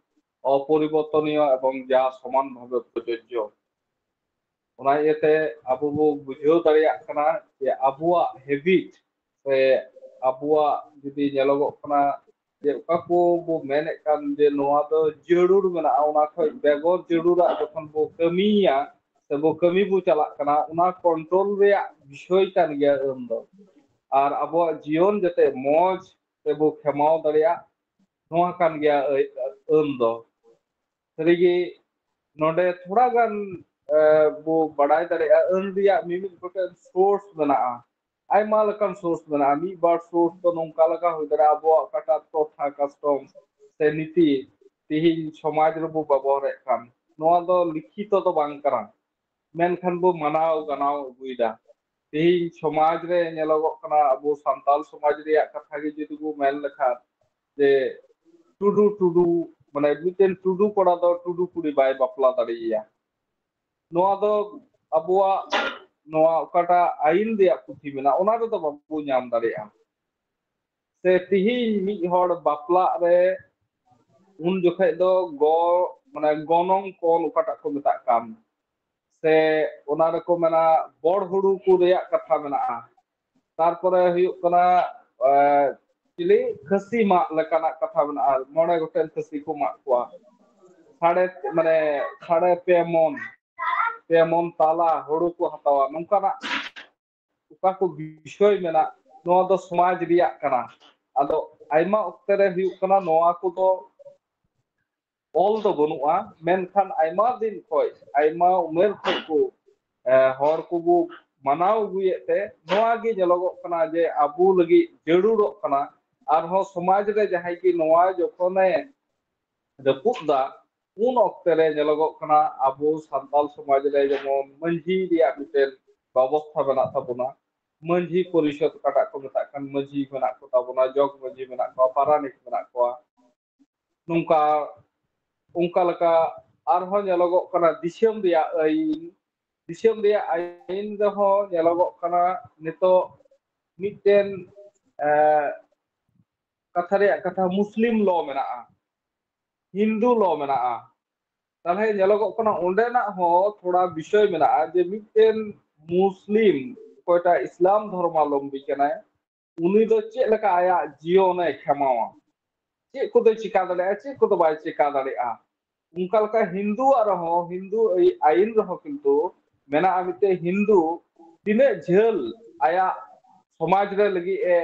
ᱚᱯᱚᱨᱤᱵᱚᱨᱛᱚᱱᱤᱭᱚ ᱮᱵᱚᱝ ᱡᱟ ᱥᱚᱢᱟᱱ ᱵᱷᱟᱵᱮ ᱯᱨᱚᱡᱳᱡᱡᱚ᱾ ᱚᱱᱟ ᱤᱭᱟᱹᱛᱮ ᱟᱵᱚ ᱵᱚ ᱵᱩᱡᱷᱟᱹᱣ ᱫᱟᱲᱮᱭᱟᱜ ᱠᱟᱱᱟ ᱡᱮ ᱟᱵᱚᱣᱟᱜ ᱦᱮᱵᱤᱴ ᱥᱮ ᱟᱵᱚᱣᱟᱜ ᱡᱩᱫᱤ ᱧᱮᱞᱚᱜᱚᱜ ᱠᱟᱱᱟ ᱡᱮ ᱚᱠᱟ ᱠᱚ ᱵᱚ ᱢᱮᱱᱮᱫ ᱠᱟᱱ ᱡᱮ ᱱᱚᱣᱟ ᱫᱚ ᱡᱟᱹᱨᱩᱲ ᱢᱮᱱᱟᱜᱼᱟ, ᱚᱱᱟ ᱠᱷᱚᱱ ᱵᱮᱜᱚᱨ ᱡᱟᱹᱨᱩᱲᱟᱜ ᱡᱚᱠᱷᱚᱱ ᱵᱚ ᱠᱟᱹᱢᱤᱭᱟ ᱥᱮ ᱵᱚ ᱠᱟᱹᱢᱤ ᱵᱚ ᱪᱟᱞᱟᱜ ᱠᱟᱱᱟ, ᱚᱱᱟ ᱠᱚᱱᱴᱨᱳᱞ ᱨᱮᱭᱟᱜ ᱵᱤᱥᱚᱭ ᱠᱟᱱ ᱜᱮᱭᱟ ᱟᱹᱱ ᱫᱚ᱾ ᱟᱨ ᱟᱵᱚᱣᱟᱜ ᱡᱤᱭᱚᱱ ᱡᱟᱛᱮ ᱢᱚᱡᱽ ᱛᱮᱵᱚ ᱠᱷᱮᱢᱟᱣ ᱫᱟᱲᱮᱭᱟᱜ, ᱱᱚᱣᱟ ᱠᱟᱱ ᱜᱮᱭᱟ ᱟᱹ-, ᱟᱹᱱ ᱫᱚ᱾ ᱥᱟᱹᱨᱤᱜᱮ ᱱᱚᱰᱮ ᱛᱷᱚᱲᱟ ᱜᱟᱱ, ᱮ, ᱵᱚ ᱵᱟᱰᱟᱭ ᱫᱟᱲᱮᱭᱟᱜᱼᱟ, ᱟᱹᱱ ᱨᱮᱭᱟᱜ ᱢᱤᱢᱤᱫ ᱜᱚᱴᱮᱱ ᱥᱳᱨᱥ ᱢᱮᱱᱟᱜᱼᱟ᱾ ᱟᱭᱢᱟ ᱞᱮᱠᱟᱱ ᱥᱳᱨᱥ ᱢᱮᱱᱟᱜᱼᱟ᱾ ᱢᱤᱫ ᱵᱟᱨ ᱥᱳᱨᱥ ᱫᱚ ᱱᱚᱝᱠᱟ ᱞᱮᱠᱟ ᱦᱩᱭ ᱫᱟᱲᱮᱭᱟᱜᱼᱟ, ᱟᱵᱚᱣᱟᱜ ᱚᱠᱟᱴᱟᱜ ᱯᱨᱚᱛᱷᱟ, ᱠᱟᱥᱴᱚᱢ ᱥᱮ ᱱᱤᱛᱤ ᱛᱮᱦᱮᱧ ᱥᱚᱢᱟᱡᱽ ᱨᱮᱵᱚ ᱵᱮᱵᱚᱦᱟᱨᱮᱫ ᱠᱟᱱ, ᱱᱚᱣᱟ ᱫᱚ ᱞᱤᱠᱷᱤᱛᱚ ᱫᱚ ᱵᱟᱝ ᱠᱟᱱᱟ, ᱢᱮᱱᱠᱷᱟᱱ ᱵᱚ ᱢᱟᱱᱟᱣ ᱜᱟᱱᱟᱣ ᱟᱹᱜᱩᱭᱮᱫᱟ᱾ ᱛᱮᱦᱮᱧ ᱥᱚᱢᱟᱡᱽ ᱨᱮ ᱧᱮᱞᱚᱜᱚᱜ ᱠᱟᱱᱟ, ᱟᱵᱚ ᱥᱟᱱᱛᱟᱞ ᱥᱚᱢᱟᱡᱽ ᱨᱮᱭᱟᱜ ᱠᱟᱛᱷᱟ ᱜᱮ ᱡᱩᱫᱤ ᱵᱚ ᱢᱮᱱ ᱞᱮᱠᱷᱟᱱ, ᱡᱮ ᱴᱩᱰᱩ, ᱴᱩᱰᱩ, ᱢᱟᱱᱮ ᱢᱤᱫᱴᱮᱱ ᱴᱩᱰᱩ ᱠᱚᱲᱟ ᱫᱚ ᱴᱩᱰᱩ ᱠᱩᱲᱤ ᱵᱟᱭ ᱵᱟᱯᱞᱟ ᱫᱟᱲᱮᱭᱟᱭᱟ᱾ ᱱᱚᱣᱟ ᱫᱚ ᱟᱵᱚᱣᱟᱜ ᱱᱚᱣᱟ ᱚᱠᱟᱴᱟᱜ ᱟᱭᱤᱱ ᱨᱮᱭᱟᱜ ᱯᱩᱛᱷᱤ ᱢᱮᱱᱟᱜᱼᱟ, ᱚᱱᱟ ᱨᱮᱫᱚ ᱵᱟᱵᱚ ᱧᱟᱢ ᱫᱟᱲᱮᱭᱟᱜᱼᱟ᱾ ᱥᱮ ᱛᱤᱦᱤᱧ ᱢᱤᱫ ᱦᱚᱲ ᱵᱟᱯᱞᱟᱜ ᱨᱮ ᱩᱱ ᱡᱚᱠᱷᱮᱡ ᱫᱚ ᱜᱚ-, ᱢᱟᱱᱮ ᱜᱚᱱᱚᱝ ᱠᱚᱱ ᱚᱠᱟᱴᱟᱜ ᱠᱚ ᱢᱮᱛᱟᱜ ᱠᱟᱱ, ᱥᱮ ᱚᱱᱟ ᱨᱮᱠᱚ ᱢᱮᱱᱟ ᱵᱚᱲ ᱦᱩᱲᱩ ᱠᱚ ᱨᱮᱭᱟᱜ ᱠᱟᱛᱷᱟ ᱢᱮᱱᱟᱜᱼᱟ᱾ ᱛᱟᱨᱯᱚᱨᱮ ᱦᱩᱭᱩᱜ ᱠᱟᱱᱟ, ᱮ, ᱪᱤᱞᱤ ᱠᱷᱟᱹᱥᱤ ᱢᱟᱜ ᱞᱮᱠᱟᱱᱟᱜ ᱠᱟᱛᱷᱟ ᱢᱮᱱᱟᱜᱼᱟ, ᱢᱚᱬᱮ ᱜᱚᱴᱮᱱ ᱠᱷᱟᱹᱥᱤ ᱠᱚ ᱢᱟᱜ ᱠᱚᱣᱟ, ᱥᱟᱲᱮ, ᱢᱟᱱᱮ ᱥᱟᱲᱮ ᱯᱮ ᱢᱚᱱ, ᱯᱮ ᱢᱚᱱ ᱛᱟᱞᱟ ᱦᱩᱲᱩ ᱠᱚ ᱦᱟᱛᱟᱣᱟ, ᱱᱚᱝᱠᱟᱱᱟᱜ ᱚᱠᱟ ᱠᱚ ᱵᱤᱥᱚᱭ ᱢᱮᱱᱟᱜ, ᱱᱚᱣᱟ ᱫᱚ ᱥᱚᱢᱟᱡᱽ ᱨᱮᱭᱟᱜ ᱠᱟᱱᱟ᱾ ᱟᱫᱚ ᱟᱭᱢᱟ ᱚᱠᱛᱮ ᱨᱮ ᱦᱩᱭᱩᱜ ᱠᱟᱱᱟ, ᱱᱚᱣᱟ ᱠᱚᱫᱚ ᱚᱞ ᱫᱚ ᱵᱟᱹᱱᱩᱜᱼᱟ, ᱢᱮᱱᱠᱷᱟᱱ ᱟᱭᱢᱟ ᱫᱤᱱ ᱠᱷᱚᱡ, ᱟᱭᱢᱟ ᱩᱢᱮᱨ ᱠᱷᱚᱡ ᱠᱚ, ᱮ, ᱦᱚᱲ ᱠᱚᱵᱚ ᱢᱟᱱᱟᱣ ᱟᱹᱜᱩᱭᱮᱫ ᱛᱮ ᱱᱚᱣᱟ ᱜᱮ ᱧᱮᱞᱚᱜᱚᱜ ᱠᱟᱱᱟ ᱡᱮ ᱟᱵᱚ ᱞᱟᱹᱜᱤᱫ ᱡᱟᱹᱨᱩᱲᱚᱜ ᱠᱟᱱᱟ᱾ ᱟᱨᱦᱚᱸ ᱥᱚᱢᱟᱡᱽ ᱨᱮ ᱡᱟᱦᱟᱸᱭ ᱜᱮ ᱱᱚᱣᱟ ᱡᱚᱠᱷᱚᱱᱮ ᱨᱟᱹᱯᱩᱫ ᱫᱟ, ᱩᱱ ᱚᱠᱛᱮ ᱨᱮ ᱧᱮᱞᱚᱜᱚᱜ ᱠᱟᱱᱟ ᱟᱵᱚ ᱥᱟᱱᱛᱟᱞ ᱥᱚᱢᱟᱡᱽ ᱨᱮ ᱡᱮᱢᱚᱱ ᱢᱟᱹᱡᱷᱤ ᱨᱮᱭᱟᱜ ᱢᱤᱫᱴᱮᱱ ᱵᱮᱵᱚᱥᱛᱷᱟ ᱢᱮᱱᱟᱜ ᱛᱟᱵᱚᱱᱟ, ᱢᱟᱹᱡᱷᱤ ᱯᱚᱨᱤᱥᱚᱫᱽ ᱚᱠᱟᱴᱟᱜ ᱠᱚ ᱢᱮᱛᱟᱜ ᱠᱟᱱ, ᱢᱟᱹᱡᱷᱤ ᱢᱮᱱᱟᱜ ᱠᱚ ᱛᱟᱵᱚᱱᱟ, ᱡᱚᱜᱽ ᱢᱟᱹᱡᱷᱤ ᱢᱮᱱᱟᱜ ᱠᱚᱣᱟ, ᱯᱟᱨᱟᱱᱤᱠ ᱢᱮᱱᱟᱜ ᱠᱚᱣᱟ, ᱱᱚᱝᱠᱟ ᱚᱱᱠᱟ ᱞᱮᱠᱟ ᱟᱨᱦᱚᱸ ᱧᱮᱞᱚᱜᱚᱜ ᱠᱟᱱᱟ ᱫᱤᱥᱚᱢ ᱨᱮᱭᱟᱜ ᱟᱹᱭᱤᱱ, ᱫᱤᱥᱚᱢ ᱨᱮᱭᱟᱜ ᱟᱹᱭᱤᱱ ᱨᱮᱦᱚᱸ ᱧᱮᱞᱚᱜᱚᱜ ᱠᱟᱱᱟ ᱱᱤᱛᱚᱜ ᱢᱤᱫᱴᱮᱱ, ᱮ, ᱠᱟᱛᱷᱟ ᱨᱮᱭᱟᱜ ᱠᱟᱛᱷᱟ, ᱢᱩᱥᱞᱤᱢ ᱞᱚ ᱢᱮᱱᱟᱜᱼᱟ, ᱦᱤᱱᱫᱩ ᱞᱚ ᱢᱮᱱᱟᱜᱼᱟ᱾ ᱛᱟᱦᱞᱮ ᱧᱮᱞᱚᱜᱚᱜ ᱠᱟᱱᱟ ᱚᱸᱰᱮᱱᱟᱜ ᱦᱚᱸ ᱛᱷᱚᱲᱟ ᱵᱤᱥᱚᱭ ᱢᱮᱱᱟᱜᱼᱟ ᱡᱮ ᱢᱤᱫᱴᱮᱱ ᱢᱩᱥᱞᱤᱢ ᱚᱠᱚᱭᱴᱟᱜ ᱤᱥᱞᱟᱢ ᱫᱷᱚᱨᱢᱟᱞᱚᱢᱵᱤ ᱠᱟᱱᱟᱭ, ᱩᱱᱤ ᱫᱚ ᱪᱮᱫ ᱞᱮᱠᱟ ᱟᱭᱟᱜ ᱡᱤᱭᱚᱱᱮ ᱠᱷᱮᱢᱟᱣᱟ, ᱪᱮᱫ ᱠᱚᱫᱚᱭ ᱪᱤᱠᱟ ᱫᱟᱲᱮᱭᱟᱜᱼᱟ, ᱪᱮᱫ ᱠᱚᱫᱚ ᱵᱟᱭ ᱪᱤᱠᱟ ᱫᱟᱲᱮᱭᱟᱜᱼᱟ᱾ ᱚᱱᱠᱟ ᱞᱮᱠᱟ ᱦᱤᱱᱫᱩᱣᱟᱜ ᱨᱮᱦᱚᱸ, ᱦᱤᱱᱫᱩ ᱟᱹᱭ-, ᱟᱹᱭᱤᱱ ᱨᱮᱦᱚᱸ ᱠᱤᱱᱛᱩ ᱢᱮᱱᱟᱜᱼᱟ ᱢᱤᱫᱴᱮᱱ ᱦᱤᱱᱫᱩ ᱛᱤᱱᱟᱹᱜ ᱡᱷᱟᱹᱞ ᱟᱭᱟᱜ ᱥᱚᱢᱟᱡᱽ ᱨᱮ ᱞᱟᱹᱜᱤᱫ ᱮ,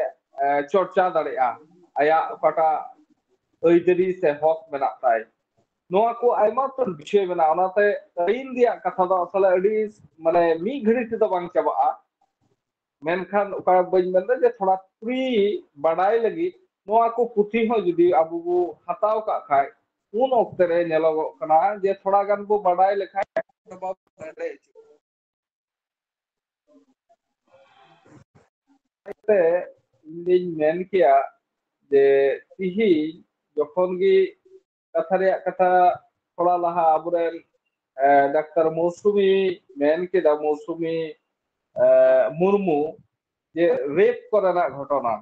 ᱮ, ᱪᱚᱨᱪᱟ ᱫᱟᱲᱮᱭᱟᱜᱼᱟ, ᱟᱭᱟᱜ ᱚᱠᱟᱴᱟᱜ ᱟᱹᱭᱫᱟᱹᱨᱤ ᱥᱮ ᱦᱚᱠ ᱢᱮᱱᱟᱜ ᱛᱟᱭ᱾ ᱱᱚᱣᱟ ᱠᱚ ᱟᱭᱢᱟ ᱩᱛᱟᱹᱨ ᱵᱤᱥᱚᱭ ᱢᱮᱱᱟᱜᱼᱟ, ᱚᱱᱟᱛᱮ ᱟᱹᱭᱤᱱ ᱨᱮᱭᱟᱜ ᱠᱟᱛᱷᱟ ᱫᱚ ᱟᱥᱚᱞᱮ ᱟᱹᱰᱤ, ᱢᱟᱱᱮ, ᱢᱤᱫ ᱜᱷᱟᱹᱲᱤ ᱛᱮᱫᱚ ᱵᱟᱝ ᱪᱟᱵᱟᱜᱼᱟ᱾ ᱢᱮᱱᱠᱷᱟᱱ ᱚᱠᱟ ᱵᱟᱹᱧ ᱢᱮᱱᱫᱟ ᱡᱮ ᱛᱷᱚᱲᱟ ᱯᱷᱨᱤ ᱵᱟᱰᱟᱭ ᱞᱟᱹᱜᱤᱫ ᱱᱚᱣᱟ ᱠᱚ ᱯᱩᱛᱷᱤ ᱦᱚᱸ ᱡᱩᱫᱤ ᱟᱵᱚ ᱵᱚ ᱦᱟᱛᱟᱣ ᱠᱟᱜ ᱠᱷᱟᱡ, ᱩᱱ ᱚᱠᱛᱮ ᱨᱮ ᱧᱮᱞᱚᱜᱚᱜ ᱠᱟᱱᱟ ᱡᱮ ᱛᱷᱚᱲᱟ ᱜᱟᱱ ᱵᱚ ᱵᱟᱰᱟᱭ ᱞᱮᱠᱷᱟᱡ ᱵᱟᱵᱚ ᱮᱲᱮ ᱦᱚᱪᱚᱜᱼᱟ᱾ ᱛᱮ ᱤᱧ ᱫᱩᱧ ᱢᱮᱱ ᱠᱮᱭᱟ ᱡᱮ ᱛᱤᱦᱤᱧ ᱡᱚᱠᱷᱚᱱ ᱜᱮ ᱠᱟᱛᱷᱟ ᱨᱮᱭᱟᱜ ᱠᱟᱛᱷᱟ, ᱛᱷᱚᱲᱟ ᱞᱟᱦᱟ ᱟᱵᱚᱨᱮᱱ, ᱮ, ᱰᱟᱠᱛᱟᱨ ᱢᱳᱣᱥᱩᱢᱤ ᱢᱮᱱ ᱠᱮᱫᱟ, ᱢᱳᱣᱥᱩᱢᱤ, ᱮ, ᱢᱩᱨᱢᱩ, ᱡᱮ ᱨᱮᱯ ᱠᱚᱨᱮᱱᱟᱜ ᱜᱷᱚᱴᱚᱱᱟ,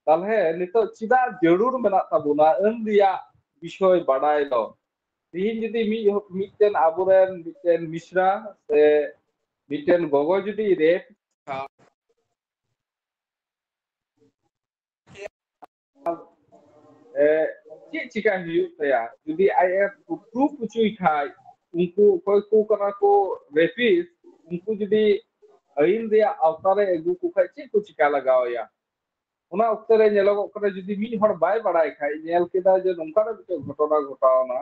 ᱛᱟᱦᱞᱮ ᱱᱤᱛᱚᱜ ᱪᱮᱫᱟᱜ ᱡᱟᱹᱨᱩᱲ ᱢᱮᱱᱟᱜ ᱛᱟᱵᱚᱱᱟ ᱟᱹᱱ ᱨᱮᱭᱟᱜ ᱵᱤᱥᱚᱭ ᱵᱟᱰᱟᱭ ᱫᱚ? ᱛᱤᱦᱤᱧ ᱡᱩᱫᱤ ᱢᱤᱫ ᱦᱚ-, ᱢᱤᱫᱴᱮᱱ ᱟᱵᱚᱨᱮᱱ ᱢᱤᱫᱴᱮᱱ ᱢᱤᱥᱨᱟ ᱥᱮ ᱢᱤᱫᱴᱮᱱ ᱜᱚᱜᱚ ᱡᱩᱫᱤ ᱨᱮᱯ ᱮ, ᱪᱮᱫ ᱪᱤᱠᱟ ᱦᱩᱭᱩᱜ ᱛᱟᱭᱟ? ᱡᱩᱫᱤ ᱟᱡ ᱮ ᱯᱨᱩᱯ ᱦᱚᱪᱚᱭ ᱠᱷᱟᱡ, ᱩᱱᱠᱩ ᱚᱠᱚᱭ ᱠᱚ ᱠᱟᱱᱟ ᱠᱚ ᱨᱮᱯᱤᱥᱴ, ᱩᱱᱠᱩ ᱡᱩᱫᱤ ᱟᱹᱭᱤᱱ ᱨᱮᱭᱟᱜ ᱟᱣᱛᱟ ᱨᱮ ᱟᱹᱜᱩ ᱠᱚ ᱠᱷᱟᱡ, ᱪᱮᱫ ᱠᱚ ᱪᱤᱠᱟ ᱞᱟᱜᱟᱣ ᱟᱭᱟ? ᱚᱱᱟ ᱚᱠᱛᱮ ᱨᱮ ᱧᱮᱞᱚᱜᱚᱜ ᱠᱟᱱᱟ, ᱡᱩᱫᱤ ᱢᱤᱫ ᱦᱚᱲ ᱵᱟᱭ ᱵᱟᱲᱟᱭ ᱠᱷᱟᱡ, ᱧᱮᱞ ᱠᱮᱫᱟ ᱡᱮ ᱱᱚᱝᱠᱟᱱᱟᱜ ᱢᱤᱫᱴᱮᱱ ᱜᱷᱚᱴᱚᱱᱟ ᱜᱷᱚᱴᱟᱣ ᱮᱱᱟ,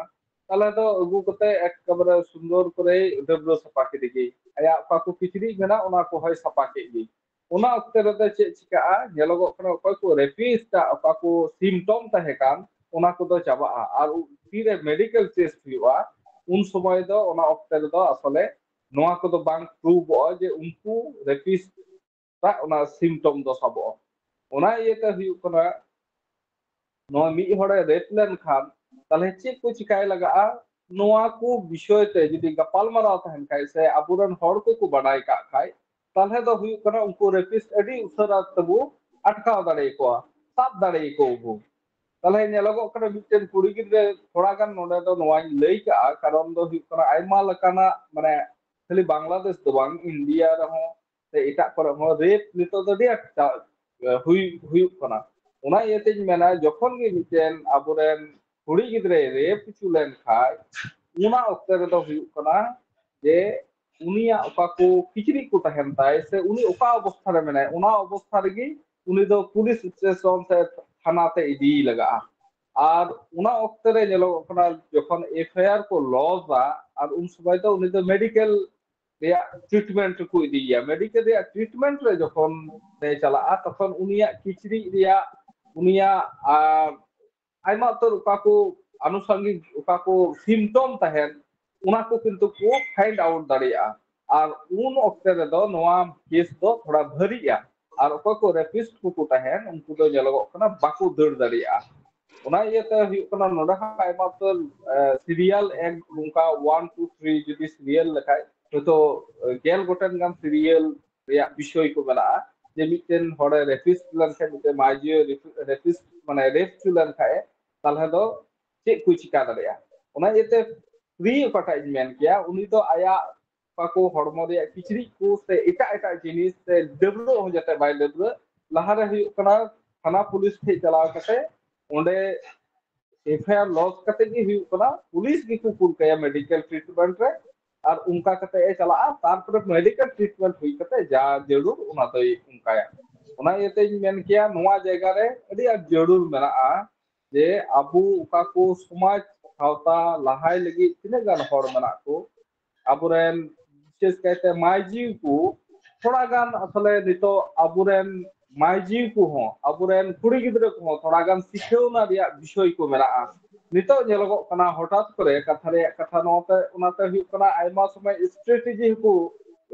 ᱛᱟᱦᱞᱮ ᱫᱚ ᱟᱹᱜᱩ ᱠᱟᱛᱮ ᱮᱠᱮᱵᱟᱨᱮ ᱥᱩᱱᱫᱚᱨ ᱠᱚᱨᱮ ᱰᱟᱹᱵᱽᱨᱟᱹ ᱥᱟᱯᱷᱟ ᱠᱮᱫᱮ ᱜᱮ, ᱟᱭᱟᱜ ᱚᱠᱟ ᱠᱚ ᱠᱤᱪᱨᱤᱡ ᱢᱮᱱᱟᱜ ᱚᱱᱟ ᱠᱚᱦᱚᱸᱭ ᱥᱟᱯᱷᱟ ᱠᱮᱫ ᱜᱮ᱾ ᱚᱱᱟ ᱚᱠᱛᱮ ᱨᱮᱫᱚ ᱪᱮᱫ ᱪᱤᱠᱟᱹᱜᱼᱟ? ᱧᱮᱞᱚᱜᱚᱜ ᱠᱟᱱᱟ ᱚᱠᱚᱭ ᱠᱚ ᱨᱮᱯᱤᱥᱴ ᱟᱜ ᱚᱠᱟ ᱠᱚ ᱥᱤᱢᱴᱚᱢ ᱛᱟᱦᱮᱸ ᱠᱟᱱ, ᱚᱱᱟ ᱠᱚᱫᱚ ᱪᱟᱵᱟᱜᱼᱟ᱾ ᱟᱨ ᱛᱤᱨᱮ ᱢᱮᱰᱤᱠᱮᱞ ᱴᱮᱥᱴ ᱦᱩᱭᱩᱜᱼᱟ, ᱩᱱ ᱥᱚᱢᱚᱭ ᱫᱚ ᱚᱱᱟ ᱚᱠᱛᱮ ᱨᱮᱫᱚ ᱟᱥᱚᱞᱮ ᱱᱚᱣᱟ ᱠᱚᱫᱚ ᱵᱟᱝ ᱯᱨᱩᱵᱷᱚᱜᱼᱟ ᱡᱮ ᱩᱱᱠᱩ ᱨᱮᱯᱤᱥᱴ ᱟᱜ ᱚᱱᱟ ᱥᱤᱢᱴᱚᱢ ᱫᱚ ᱥᱟᱵᱚᱜᱼᱟ᱾ ᱚᱱᱟ ᱤᱭᱟᱹᱛᱮ ᱦᱩᱭᱩᱜ ᱠᱟᱱᱟ, ᱱᱚᱣᱟ ᱢᱤᱫ ᱦᱚᱲᱮ ᱨᱮᱯ ᱞᱮᱱᱠᱷᱟᱱ ᱛᱟᱦᱞᱮ ᱪᱮᱫ ᱠᱚ ᱪᱤᱠᱟᱭ ᱞᱟᱜᱟᱜᱼᱟ? ᱱᱚᱣᱟ ᱠᱚ ᱵᱤᱥᱚᱭ ᱛᱮ ᱡᱩᱫᱤ ᱜᱟᱯᱟᱞᱢᱟᱨᱟᱣ ᱛᱟᱦᱮᱱ ᱠᱷᱟᱡ ᱥᱮ ᱟᱵᱚᱨᱮᱱ ᱦᱚᱲ ᱠᱚᱠᱚ ᱵᱟᱰᱟᱭ ᱠᱟᱜ ᱠᱷᱟᱡ, ᱛᱟᱦᱚᱞᱮ ᱫᱚ ᱦᱩᱭᱩᱜ ᱠᱟᱱᱟ ᱩᱱᱠᱩ ᱨᱮᱯᱤᱥᱴ ᱟᱹᱰᱤ ᱩᱥᱟᱹᱨᱟ ᱛᱮᱵᱚ ᱟᱴᱠᱟᱣ ᱫᱟᱲᱮᱭᱟᱠᱚᱣᱟ, ᱥᱟᱵ ᱫᱟᱲᱮᱭᱟᱠᱚᱣᱟ ᱵᱚ᱾ ᱛᱟᱦᱚᱞᱮ ᱧᱮᱞᱚᱜᱚᱜ ᱠᱟᱱᱟ ᱢᱤᱫᱴᱮᱱ ᱠᱩᱲᱤ ᱜᱤᱫᱽᱨᱟᱹ, ᱛᱷᱚᱲᱟ ᱜᱟᱱ ᱱᱚᱰᱮ ᱫᱚ ᱱᱚᱣᱟᱧ ᱞᱟᱹᱭ ᱠᱟᱜᱼᱟ, ᱠᱟᱨᱚᱱ ᱫᱚ ᱦᱩᱭᱩᱜ ᱠᱟᱱᱟ ᱟᱭᱢᱟ ᱞᱮᱠᱟᱱᱟᱜ, ᱢᱟᱱᱮ ᱠᱷᱟᱹᱞᱤ ᱵᱟᱝᱞᱟᱫᱮᱥ ᱫᱚ ᱵᱟᱝ, ᱤᱱᱰᱤᱭᱟ ᱨᱮᱦᱚᱸ ᱥᱮ ᱮᱴᱟᱜ ᱠᱚᱨᱮ ᱦᱚᱸ ᱨᱮᱯ ᱱᱤᱛᱚᱜ ᱫᱚ ᱟᱹᱰᱤ ᱟᱸᱴ ᱪᱟ-, ᱦᱩᱭ-, ᱦᱩᱭᱩᱜ ᱠᱟᱱᱟ᱾ ᱚᱱᱟ ᱤᱭᱟᱹᱛᱮᱧ ᱢᱮᱱᱟ, ᱡᱚᱠᱷᱚᱱ ᱜᱮ ᱢᱤᱫᱴᱮᱱ ᱟᱵᱚᱨᱮᱱ ᱠᱩᱲᱤ ᱜᱤᱫᱽᱨᱟᱹᱭ ᱨᱮᱯ ᱦᱚᱪᱚ ᱞᱮᱱ ᱠᱷᱟᱡ, ᱚᱱᱟ ᱚᱠᱛᱮ ᱨᱮᱫᱚ ᱦᱩᱭᱩᱜ ᱠᱟᱱᱟ ᱡᱮ ᱩᱱᱤᱭᱟᱜ ᱚᱠᱟ ᱠᱚ ᱠᱤᱪᱨᱤᱡ ᱠᱚ ᱛᱟᱦᱮᱱ ᱛᱟᱭ ᱥᱮ ᱩᱱᱤ ᱚᱠᱟ ᱚᱵᱚᱥᱛᱷᱟ ᱨᱮ ᱢᱮᱱᱟᱭ, ᱚᱱᱟ ᱚᱵᱚᱥᱛᱷᱟ ᱨᱮᱜᱮ ᱩᱱᱤ ᱫᱚ ᱯᱩᱞᱤᱥ ᱥᱴᱮᱥᱚᱱ ᱥᱮ ᱛᱷᱟᱱᱟ ᱛᱮ ᱤᱫᱤᱭᱮ ᱞᱟᱜᱟᱜᱼᱟ᱾ ᱟᱨ ᱚᱱᱟ ᱚᱠᱛᱮ ᱨᱮ ᱧᱮᱞᱚᱜᱚᱜ ᱠᱟᱱᱟ, ᱡᱚᱠᱷᱚᱱ ᱮᱯᱷ ᱟᱭ ᱟᱨ ᱠᱚ ᱞᱚᱡᱟ, ᱟᱨ ᱩᱱ ᱥᱚᱢᱚᱭ ᱫᱚ ᱩᱱᱤ ᱫᱚ ᱢᱮᱰᱤᱠᱮᱞ ᱨᱮᱭᱟᱜ ᱴᱨᱤᱴᱢᱮᱱᱴ ᱨᱮᱠᱚ ᱤᱫᱤᱭᱮᱭᱟ᱾ ᱢᱮᱰᱤᱠᱮᱞ ᱨᱮᱭᱟᱜ ᱴᱨᱤᱴᱢᱮᱱᱴ ᱨᱮ ᱡᱚᱠᱷᱚᱱ ᱮ ᱪᱟᱞᱟᱜᱼᱟ, ᱛᱚᱠᱷᱚᱱ ᱩᱱᱤᱭᱟᱜ ᱠᱤᱪᱨᱤᱡ ᱨᱮᱭᱟᱜ, ᱩᱱᱤᱭᱟᱜ, ᱟᱨ ᱟᱭᱢᱟ ᱩᱛᱟᱹᱨ ᱚᱠᱟ ᱠᱚ ᱟᱱᱩᱥᱟᱝᱜᱤᱠ, ᱚᱠᱟ ᱠᱚ ᱥᱤᱢᱴᱚᱢ ᱛᱟᱦᱮᱱ, ᱚᱱᱟ ᱠᱚ ᱠᱤᱱᱛᱩ ᱠᱚ ᱯᱷᱟᱭᱤᱱᱰ ᱟᱣᱩᱴ ᱫᱟᱲᱮᱭᱟᱜᱼᱟ᱾ ᱟᱨ ᱩᱱ ᱚᱠᱛᱮ ᱨᱮᱫᱚ ᱱᱚᱣᱟ ᱠᱮᱥ ᱫᱚ ᱛᱷᱚᱲᱟ ᱵᱷᱟᱹᱨᱤᱜᱼᱟ᱾ ᱟᱨ ᱚᱠᱚᱭ ᱠᱚ ᱨᱮᱯᱤᱥᱴ ᱠᱚᱠᱚ ᱛᱟᱦᱮᱱ, ᱩᱱᱠᱩ ᱫᱚ ᱧᱮᱞᱚᱜᱚᱜ ᱠᱟᱱᱟ ᱵᱟᱠᱚ ᱫᱟᱹᱲ ᱫᱟᱲᱮᱭᱟᱜᱼᱟ᱾ ᱚᱱᱟ ᱤᱭᱟᱹᱛᱮ ᱦᱩᱭᱩᱜ ᱠᱟᱱᱟ, ᱱᱚᱰᱮ ᱦᱚᱸ ᱟᱭᱢᱟ ᱩᱛᱟᱹᱨ ᱥᱤᱨᱤᱭᱟᱞ ᱮᱠ, ᱱᱚᱝᱠᱟ ᱚᱣᱟᱱ ᱴᱩ ᱛᱷᱨᱤ ᱡᱩᱫᱤ ᱥᱤᱨᱤᱭᱟᱞ ᱞᱮᱠᱷᱟᱡ, ᱦᱚᱭᱛᱳ ᱜᱮᱞ ᱜᱚᱴᱮᱱ ᱜᱟᱱ ᱥᱤᱨᱤᱭᱟᱞ ᱨᱮᱭᱟᱜ ᱵᱤᱥᱚᱭ ᱠᱚ ᱢᱮᱱᱟᱜᱼᱟ᱾ ᱡᱮ ᱢᱤᱫᱴᱮᱱ ᱦᱚᱲᱮ ᱨᱮᱯᱤᱥᱴ ᱞᱮᱱᱠᱷᱟᱱ, ᱢᱤᱫᱴᱮᱱ ᱢᱟᱹᱭᱡᱩᱭᱮ ᱨᱮᱯᱤᱥᱴ, ᱢᱟᱱᱮ ᱨᱮᱯ ᱦᱚᱪᱚ ᱞᱮᱱᱠᱷᱟᱡ, ᱛᱟᱦᱚᱞᱮ ᱫᱚ ᱪᱮᱫ ᱠᱚ ᱪᱤᱠᱟ ᱫᱟᱲᱮᱭᱟᱜᱼᱟ? ᱚᱱᱟ ᱤᱭᱟᱹᱛᱮ ᱯᱷᱨᱤ ᱚᱠᱟᱴᱟᱜ ᱤᱧ ᱢᱮᱱ ᱠᱮᱭᱟ, ᱩᱱᱤ ᱫᱚ ᱟᱭᱟᱜ ᱚᱠᱟ ᱠᱚ ᱦᱚᱲᱢᱚ ᱨᱮᱭᱟᱜ ᱠᱤᱪᱨᱤᱡ ᱠᱚ ᱥᱮ ᱮᱴᱟᱜ ᱮᱴᱟᱜ ᱡᱤᱱᱤᱥ ᱥᱮ ᱰᱟᱹᱵᱽᱨᱟᱹᱜ ᱦᱚᱸ ᱡᱟᱛᱮ ᱵᱟᱭ ᱰᱟᱹᱵᱽᱨᱟᱹᱜ, ᱞᱟᱦᱟᱨᱮ ᱦᱩᱭᱩᱜ ᱠᱟᱱᱟ ᱛᱷᱟᱱᱟ ᱯᱩᱞᱤᱥ ᱴᱷᱮᱡ ᱪᱟᱞᱟᱣ ᱠᱟᱛᱮ ᱚᱸᱰᱮ ᱮᱯᱷ ᱟᱭ ᱟᱨ ᱞᱚᱡᱽ ᱠᱟᱛᱮ ᱜᱮ ᱦᱩᱭᱩᱜ ᱠᱟᱱᱟ, ᱯᱩᱞᱤᱥ ᱜᱮᱠᱚ ᱠᱩᱞ ᱠᱟᱭᱟ ᱢᱮᱰᱤᱠᱮᱞ ᱴᱨᱤᱴᱢᱮᱱᱴ ᱨᱮ, ᱟᱨ ᱚᱱᱠᱟ ᱠᱟᱛᱮ ᱮ ᱪᱟᱞᱟᱜᱼᱟ᱾ ᱛᱟᱨᱯᱚᱨᱮ ᱢᱮᱰᱤᱠᱮᱞ ᱴᱨᱤᱴᱢᱮᱱᱴ ᱦᱩᱭ ᱠᱟᱛᱮ ᱡᱟ ᱡᱟᱹᱨᱩᱲ ᱚᱱᱟ ᱫᱚᱭ ᱚᱱᱠᱟᱭᱟ᱾ ᱚᱱᱟ ᱤᱭᱟᱹᱛᱮᱧ ᱢᱮᱱ ᱠᱮᱭᱟ, ᱱᱚᱣᱟ ᱡᱟᱭᱜᱟ ᱨᱮ ᱟᱹᱰᱤ ᱟᱸᱴ ᱡᱟᱹᱨᱩᱲ ᱢᱮᱱᱟᱜᱼᱟ ᱡᱮ ᱟᱵᱚ ᱚᱠᱟ ᱠᱚ ᱥᱚᱢᱟᱡᱽ ᱥᱟᱶᱛᱟ ᱞᱟᱦᱟᱭ ᱞᱟᱹᱜᱤᱫ ᱛᱤᱱᱟᱹᱜ ᱜᱟᱱ ᱦᱚᱲ ᱢᱮᱱᱟᱜ ᱠᱚ, ᱟᱵᱚᱨᱮᱱ ᱵᱤᱥᱮᱥ ᱠᱟᱭᱛᱮ ᱢᱟᱹᱭ ᱡᱤᱣᱤ ᱠᱚ ᱛᱷᱚᱲᱟ ᱜᱟᱱ, ᱟᱥᱚᱞᱮ ᱱᱤᱛᱚᱜ ᱟᱵᱚᱨᱮᱱ ᱢᱟᱹᱭ ᱡᱤᱣᱤ ᱠᱚᱦᱚᱸ, ᱟᱵᱚᱨᱮᱱ ᱠᱩᱲᱤ ᱜᱤᱫᱽᱨᱟᱹ ᱠᱚᱦᱚᱸ ᱛᱷᱚᱲᱟ ᱜᱟᱱ ᱥᱤᱠᱷᱟᱹᱣᱱᱟ ᱨᱮᱭᱟᱜ ᱵᱤᱥᱚᱭ ᱠᱚ ᱢᱮᱱᱟᱜᱼᱟ᱾ ᱱᱤᱛᱚᱜ ᱧᱮᱞᱚᱜᱚᱜ ᱠᱟᱱᱟ, ᱦᱚᱴᱟᱛ ᱠᱚᱨᱮ ᱠᱟᱛᱷᱟ ᱨᱮᱭᱟᱜ ᱠᱟᱛᱷᱟ, ᱱᱚᱣᱟᱛᱮ, ᱚᱱᱟᱛᱮ ᱦᱩᱭᱩᱜ ᱠᱟᱱᱟ, ᱟᱭᱢᱟ ᱥᱚᱢᱚᱭ ᱥᱴᱨᱮᱴᱮᱡᱤ ᱦᱚᱸᱠᱚ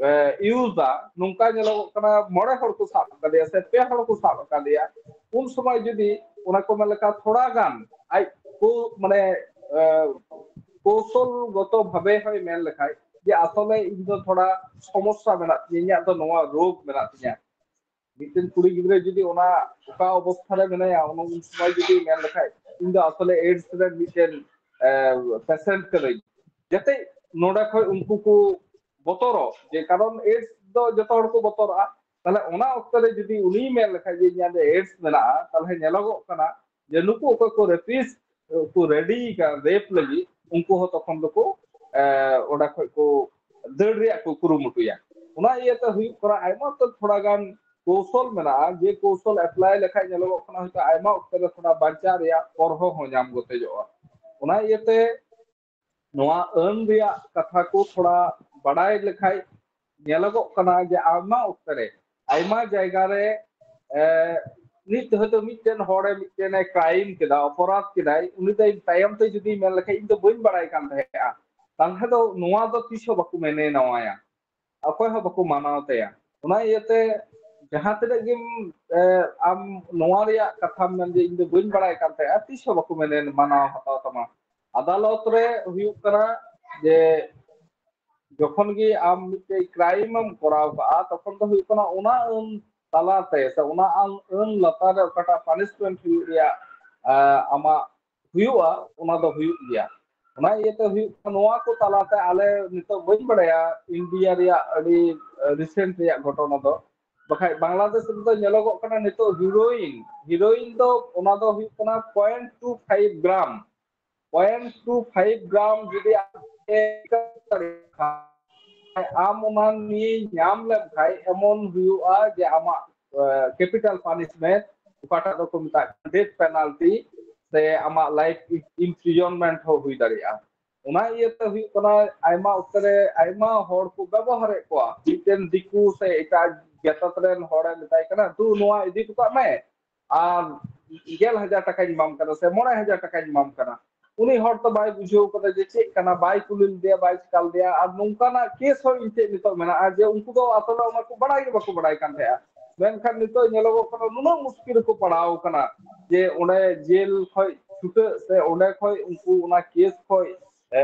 ᱤᱭᱩᱡᱟ᱾ ᱱᱚᱝᱠᱟ ᱧᱮᱞᱚᱜᱚᱜ ᱠᱟᱱᱟ, ᱢᱚᱬᱮ ᱦᱚᱲ ᱠᱚ ᱥᱟᱵ ᱟᱠᱟᱫᱮᱭᱟ ᱥᱮ ᱯᱮ ᱦᱚᱲ ᱠᱚ ᱥᱟᱵ ᱟᱠᱟᱫᱮᱭᱟ, ᱩᱱ ᱥᱚᱢᱚᱭ ᱡᱩᱫᱤ ᱚᱱᱟ ᱠᱚ ᱢᱮᱱ ᱞᱮᱠᱟ ᱛᱷᱚᱲᱟ ᱜᱟᱱ ᱟᱡ ᱠᱚ, ᱢᱟᱱᱮ, ᱮ, ᱠᱳᱣᱥᱚᱞ ᱜᱚᱛᱚ ᱵᱷᱟᱵᱮ ᱦᱚᱸᱭ ᱢᱮᱱ ᱞᱮᱠᱷᱟᱡ ᱡᱮ ᱟᱥᱚᱞᱮ ᱤᱧ ᱫᱚ ᱛᱷᱚᱲᱟ ᱥᱚᱢᱚᱥᱥᱟ ᱢᱮᱱᱟᱜ ᱛᱤᱧᱟᱹ, ᱤᱧᱟᱹᱜ ᱫᱚ ᱱᱚᱣᱟ ᱨᱳᱜᱽ ᱢᱮᱱᱟᱜ ᱛᱤᱧᱟᱹ᱾ ᱢᱤᱫᱴᱮᱱ ᱠᱩᱲᱤ ᱜᱤᱫᱽᱨᱟᱹ ᱡᱩᱫᱤ ᱚᱱᱟ ᱚᱠᱟ ᱚᱵᱚᱥᱛᱷᱟ ᱨᱮ ᱢᱮᱱᱟᱭᱟ, ᱚᱱᱟ ᱩᱱ ᱥᱚᱢᱚᱭ ᱡᱩᱫᱤ ᱢᱮᱱ ᱞᱮᱠᱷᱟᱡ ᱤᱧ ᱫᱚ ᱟᱥᱚᱞᱮ AIDS ᱨᱮᱱ ᱢᱤᱫᱴᱮᱱ ᱯᱮᱥᱮᱱᱴ ᱠᱟᱹᱱᱟᱹᱧ, ᱡᱟᱛᱮ ᱱᱚᱰᱮ ᱠᱷᱚᱡ ᱩᱱᱠᱩ ᱠᱚ ᱵᱚᱛᱚᱨᱚᱜ, ᱡᱮ ᱠᱟᱨᱚᱱ AIDS ᱫᱚ ᱡᱚᱛᱚ ᱦᱚᱲ ᱠᱚ ᱵᱚᱛᱚᱨᱚᱜᱼᱟ᱾ ᱛᱟᱦᱞᱮ ᱚᱱᱟ ᱚᱠᱛᱚ ᱨᱮ ᱡᱩᱫᱤ ᱩᱱᱤᱭ ᱢᱮᱱ ᱞᱮᱠᱷᱟᱡ ᱡᱮ ᱤᱧᱟᱹᱜ ᱫᱚ AIDS ᱢᱮᱱᱟᱜᱼᱟ, ᱛᱟᱦᱞᱮ ᱧᱮᱞᱚᱜᱚᱜ ᱠᱟᱱᱟ ᱡᱮ ᱱᱩᱠᱩ ᱚᱠᱚᱭ ᱠᱚ ᱨᱮᱯᱤᱥᱴ ᱠᱚ ᱨᱮᱰᱤ ᱠᱟᱱ ᱨᱮᱯ ᱞᱟᱹᱜᱤᱫ, ᱩᱱᱠᱩ ᱦᱚᱸ ᱛᱚᱠᱷᱚᱱ ᱫᱚᱠᱚ ᱮ, ᱚᱸᱰᱮ ᱠᱷᱚᱡ ᱠᱚ ᱫᱟᱹᱲ ᱨᱮᱭᱟᱜ ᱠᱚ ᱠᱩᱨᱩᱢᱩᱴᱩᱭᱟ᱾ ᱚᱱᱟ ᱤᱭᱟᱹᱛᱮ ᱦᱩᱭᱩᱜ ᱠᱟᱱᱟ ᱟᱭᱢᱟ ᱩᱛᱟᱹᱨ ᱛᱷᱚᱲᱟ ᱜᱟᱱ ᱠᱳᱣᱥᱚᱞ ᱢᱮᱱᱟᱜᱼᱟ, ᱡᱮ ᱠᱳᱣᱥᱚᱞ ᱮᱯᱞᱟᱭ ᱞᱮᱠᱷᱟᱡ ᱧᱮᱞᱚᱜᱚᱜ ᱠᱟᱱᱟ ᱦᱚᱭᱛᱳ ᱟᱭᱢᱟ ᱚᱠᱛᱚ ᱨᱮ ᱛᱷᱚᱲᱟ ᱵᱟᱧᱪᱟᱣ ᱨᱮᱭᱟᱜ ᱯᱚᱨᱦᱚ ᱦᱚᱸ ᱧᱟᱢ ᱜᱚᱛᱮᱡᱚᱜᱼᱟ᱾ ᱚᱱᱟ ᱤᱭᱟᱹᱛᱮ ᱱᱚᱣᱟ ᱟᱹᱱ ᱨᱮᱭᱟᱜ ᱠᱟᱛᱷᱟ ᱠᱚ ᱛᱷᱚᱲᱟ ᱵᱟᱰᱟᱭ ᱞᱮᱠᱷᱟᱡ ᱧᱮᱞᱚᱜᱚᱜ ᱠᱟᱱᱟ ᱡᱮ ᱟᱭᱢᱟ ᱚᱠᱛᱚ ᱨᱮ ᱟᱭᱢᱟ ᱡᱟᱭᱜᱟ ᱨᱮ ᱮ, ᱱᱤᱛ ᱦᱚᱭᱛᱳ ᱢᱤᱫᱴᱮᱱ ᱦᱚᱲᱮ ᱢᱤᱫᱴᱮᱱᱮ ᱠᱨᱟᱭᱤᱢ ᱠᱮᱫᱟ, ᱚᱯᱚᱨᱟᱫᱷ ᱠᱮᱫᱟᱭ, ᱩᱱᱤ ᱫᱚ ᱛᱟᱭᱚᱢ ᱛᱮ ᱡᱩᱫᱤ ᱢᱮᱱ ᱞᱮᱠᱷᱟᱡ ᱤᱧ ᱫᱚ ᱵᱟᱹᱧ ᱵᱟᱲᱟᱭ ᱠᱟᱱ ᱛᱟᱦᱮᱸᱜᱼᱟ, ᱛᱟᱦᱞᱮ ᱫᱚ ᱱᱚᱣᱟ ᱫᱚ ᱛᱤᱥ ᱦᱚᱸ ᱵᱟᱠᱚ ᱢᱮᱱᱮ ᱱᱟᱣᱟᱭᱟ, ᱚᱠᱚᱭ ᱦᱚᱸ ᱵᱟᱠᱚ ᱢᱟᱱᱟᱣ ᱛᱟᱭᱟ᱾ ᱚᱱᱟ ᱤᱭᱟᱹᱛᱮ ᱡᱟᱦᱟᱸ ᱛᱤᱱᱟᱹᱜ ᱜᱮᱢ ᱮ, ᱟᱢ ᱱᱚᱣᱟ ᱨᱮᱭᱟᱜ ᱠᱟᱛᱷᱟᱢ ᱢᱮᱱ ᱡᱮ ᱤᱧ ᱫᱚ ᱵᱟᱹᱧ ᱵᱟᱲᱟᱭ ᱠᱟᱱ ᱛᱟᱦᱮᱸᱜᱼᱟ, ᱛᱤᱥ ᱦᱚᱸ ᱵᱟᱠᱚ ᱢᱮᱱᱮ ᱢᱟᱱᱟᱣ ᱦᱟᱛᱟᱣ ᱛᱟᱢᱟ᱾ ᱟᱫᱟᱞᱚᱛ ᱨᱮ ᱦᱩᱭᱩᱜ ᱠᱟᱱᱟ ᱡᱮ ᱡᱚᱠᱷᱚᱱ ᱜᱮ ᱟᱢ ᱢᱤᱫᱴᱮᱡ ᱠᱨᱟᱭᱤᱢ ᱮᱢ ᱠᱚᱨᱟᱣ ᱠᱟᱜᱼᱟ, ᱛᱚᱠᱷᱚᱱ ᱫᱚ ᱦᱩᱭᱩᱜ ᱠᱟᱱᱟ ᱚᱱᱟ ᱟᱹᱱ ᱛᱟᱞᱟᱛᱮ ᱥᱮ ᱚᱱᱟ ᱟᱹᱱ, ᱟᱹᱱ ᱞᱟᱛᱟᱨ ᱨᱮ ᱚᱠᱟᱴᱟᱜ ᱯᱟᱱᱤᱥᱢᱮᱱᱴ ᱦᱩᱭᱩᱜ ᱨᱮᱭᱟᱜ ᱟ, ᱟᱢᱟᱜ ᱦᱩᱭᱩᱜᱼᱟ, ᱚᱱᱟ ᱫᱚ ᱦᱩᱭᱩᱜ ᱜᱮᱭᱟ᱾ ᱚᱱᱟ ᱤᱭᱟᱹᱛᱮ ᱦᱩᱭᱩᱜ ᱠᱟᱱᱟ, ᱱᱚᱣᱟ ᱠᱚ ᱛᱟᱞᱟᱛᱮ ᱟᱞᱮ ᱱᱤᱛᱚᱜ ᱵᱟᱹᱧ ᱵᱟᱲᱟᱭᱟ ᱤᱱᱰᱤᱭᱟ ᱨᱮᱭᱟᱜ ᱟᱹᱰᱤ ᱨᱤᱥᱮᱱᱴ ᱨᱮᱭᱟᱜ ᱜᱷᱚᱴᱚᱱᱟ ᱫᱚ, ᱵᱟᱠᱷᱟᱡ ᱵᱟᱝᱞᱟᱫᱮᱥ ᱨᱮᱫᱚ ᱧᱮᱞᱚᱜᱚᱜ ᱠᱟᱱᱟ ᱱᱤᱛᱚᱜ ᱦᱤᱨᱳᱭᱤᱱ, ᱦᱤᱨᱳᱭᱤᱱ ᱫᱚ ᱚᱱᱟ ᱫᱚ ᱦᱩᱭᱩᱜ ᱠᱟᱱᱟ ᱯᱚᱭᱮᱱᱴ ᱴᱩ ᱯᱷᱟᱭᱤᱵᱷ ᱜᱨᱟᱢ, ᱯᱚᱭᱮᱱᱴ ᱴᱩ ᱯᱷᱟᱭᱤᱵᱷ ᱜᱨᱟᱢ ᱡᱩᱫᱤ ᱟᱢ ᱟᱢ ᱚᱱᱟ ᱱᱤᱭᱮ ᱧᱟᱢ ᱞᱮᱱᱠᱷᱟᱡ ᱮᱢᱚᱱ ᱦᱩᱭᱩᱜᱼᱟ ᱡᱮ ᱟᱢᱟᱜ ᱠᱮᱯᱤᱴᱟᱞ ᱯᱟᱱᱤᱥᱢᱮᱱᱴ, ᱚᱠᱟᱴᱟᱜ ᱫᱚᱠᱚ ᱢᱮᱛᱟᱜ ᱠᱟᱱᱟ ᱰᱮᱛᱷ ᱯᱮᱱᱟᱞᱴᱤ, ᱥᱮ ᱟᱢᱟᱜ ᱞᱟᱭᱤᱯᱷ ᱤᱢᱯᱨᱤᱡᱚᱱᱢᱮᱱᱴ ᱦᱚᱸ ᱦᱩᱭ ᱫᱟᱲᱮᱭᱟᱜᱼᱟ᱾ ᱚᱱᱟ ᱤᱭᱟᱹᱛᱮ ᱦᱩᱭᱩᱜ ᱠᱟᱱᱟ ᱟᱭᱢᱟ ᱚᱠᱛᱮ ᱨᱮ ᱟᱭᱢᱟ ᱦᱚᱲ ᱠᱚ ᱵᱮᱵᱚᱦᱟᱨᱮᱫ ᱠᱚᱣᱟ᱾ ᱢᱤᱫᱴᱮᱱ ᱫᱤᱠᱩ ᱥᱮ ᱮᱴᱟᱜ ᱡᱟᱹᱛᱟᱛ ᱨᱮᱱ ᱦᱚᱲᱮ ᱢᱮᱛᱟᱭ ᱠᱟᱱᱟ, "ᱫᱩ ᱱᱚᱣᱟ ᱤᱫᱤ ᱦᱚᱴᱚ ᱠᱟᱜ ᱢᱮ, ᱟᱨ ᱜᱮᱞ ᱦᱟᱡᱟᱨ ᱴᱟᱠᱟᱧ ᱮᱢᱟᱢ ᱠᱟᱱᱟ ᱥᱮ ᱢᱚᱬᱮ ᱦᱟᱡᱟᱨ ᱴᱟᱠᱟᱧ ᱮᱢᱟᱢ ᱠᱟᱱᱟ᱾" ᱩᱱᱤ ᱦᱚᱲ ᱛᱚ ᱵᱟᱭ ᱵᱩᱡᱷᱟᱹᱣ ᱠᱟᱫᱟ ᱡᱮ ᱪᱮᱫ ᱠᱟᱱᱟ, ᱵᱟᱭ ᱠᱩᱞᱤ ᱞᱮᱫᱮᱭᱟ, ᱵᱟᱭ ᱪᱤᱠᱟ ᱞᱮᱫᱮᱭᱟ᱾ ᱟᱨ ᱱᱚᱝᱠᱟᱱᱟᱜ ᱠᱮᱥ ᱦᱚᱸ ᱤᱧ ᱴᱷᱮᱱ ᱱᱤᱛᱚᱜ ᱢᱮᱱᱟᱜᱼᱟ ᱡᱮ ᱩᱱᱠᱩ ᱫᱚ ᱟᱥᱚᱞᱮ ᱚᱱᱟ ᱠᱚ ᱵᱟᱲᱟᱭ ᱜᱮ ᱵᱟᱠᱚ ᱵᱟᱲᱟᱭ ᱠᱟᱱ ᱛᱟᱦᱮᱸᱜᱼᱟ᱾ ᱢᱮᱱᱠᱷᱟᱱ ᱱᱤᱛᱚᱜ ᱧᱮᱞᱚᱜᱚᱜ ᱠᱟᱱᱟ ᱱᱩᱱᱟᱹᱜ ᱢᱩᱥᱠᱤᱞ ᱨᱮᱠᱚ ᱯᱟᱲᱟᱣ ᱠᱟᱱᱟ ᱡᱮ ᱚᱸᱰᱮ ᱡᱮᱞ ᱠᱷᱚᱡ ᱪᱷᱩᱴᱟᱹᱜ ᱥᱮ ᱚᱸᱰᱮ ᱠᱷᱚᱡ ᱩᱱᱠᱩ ᱚᱱᱟ ᱠᱮᱥ ᱠᱷᱚᱡ ᱮ,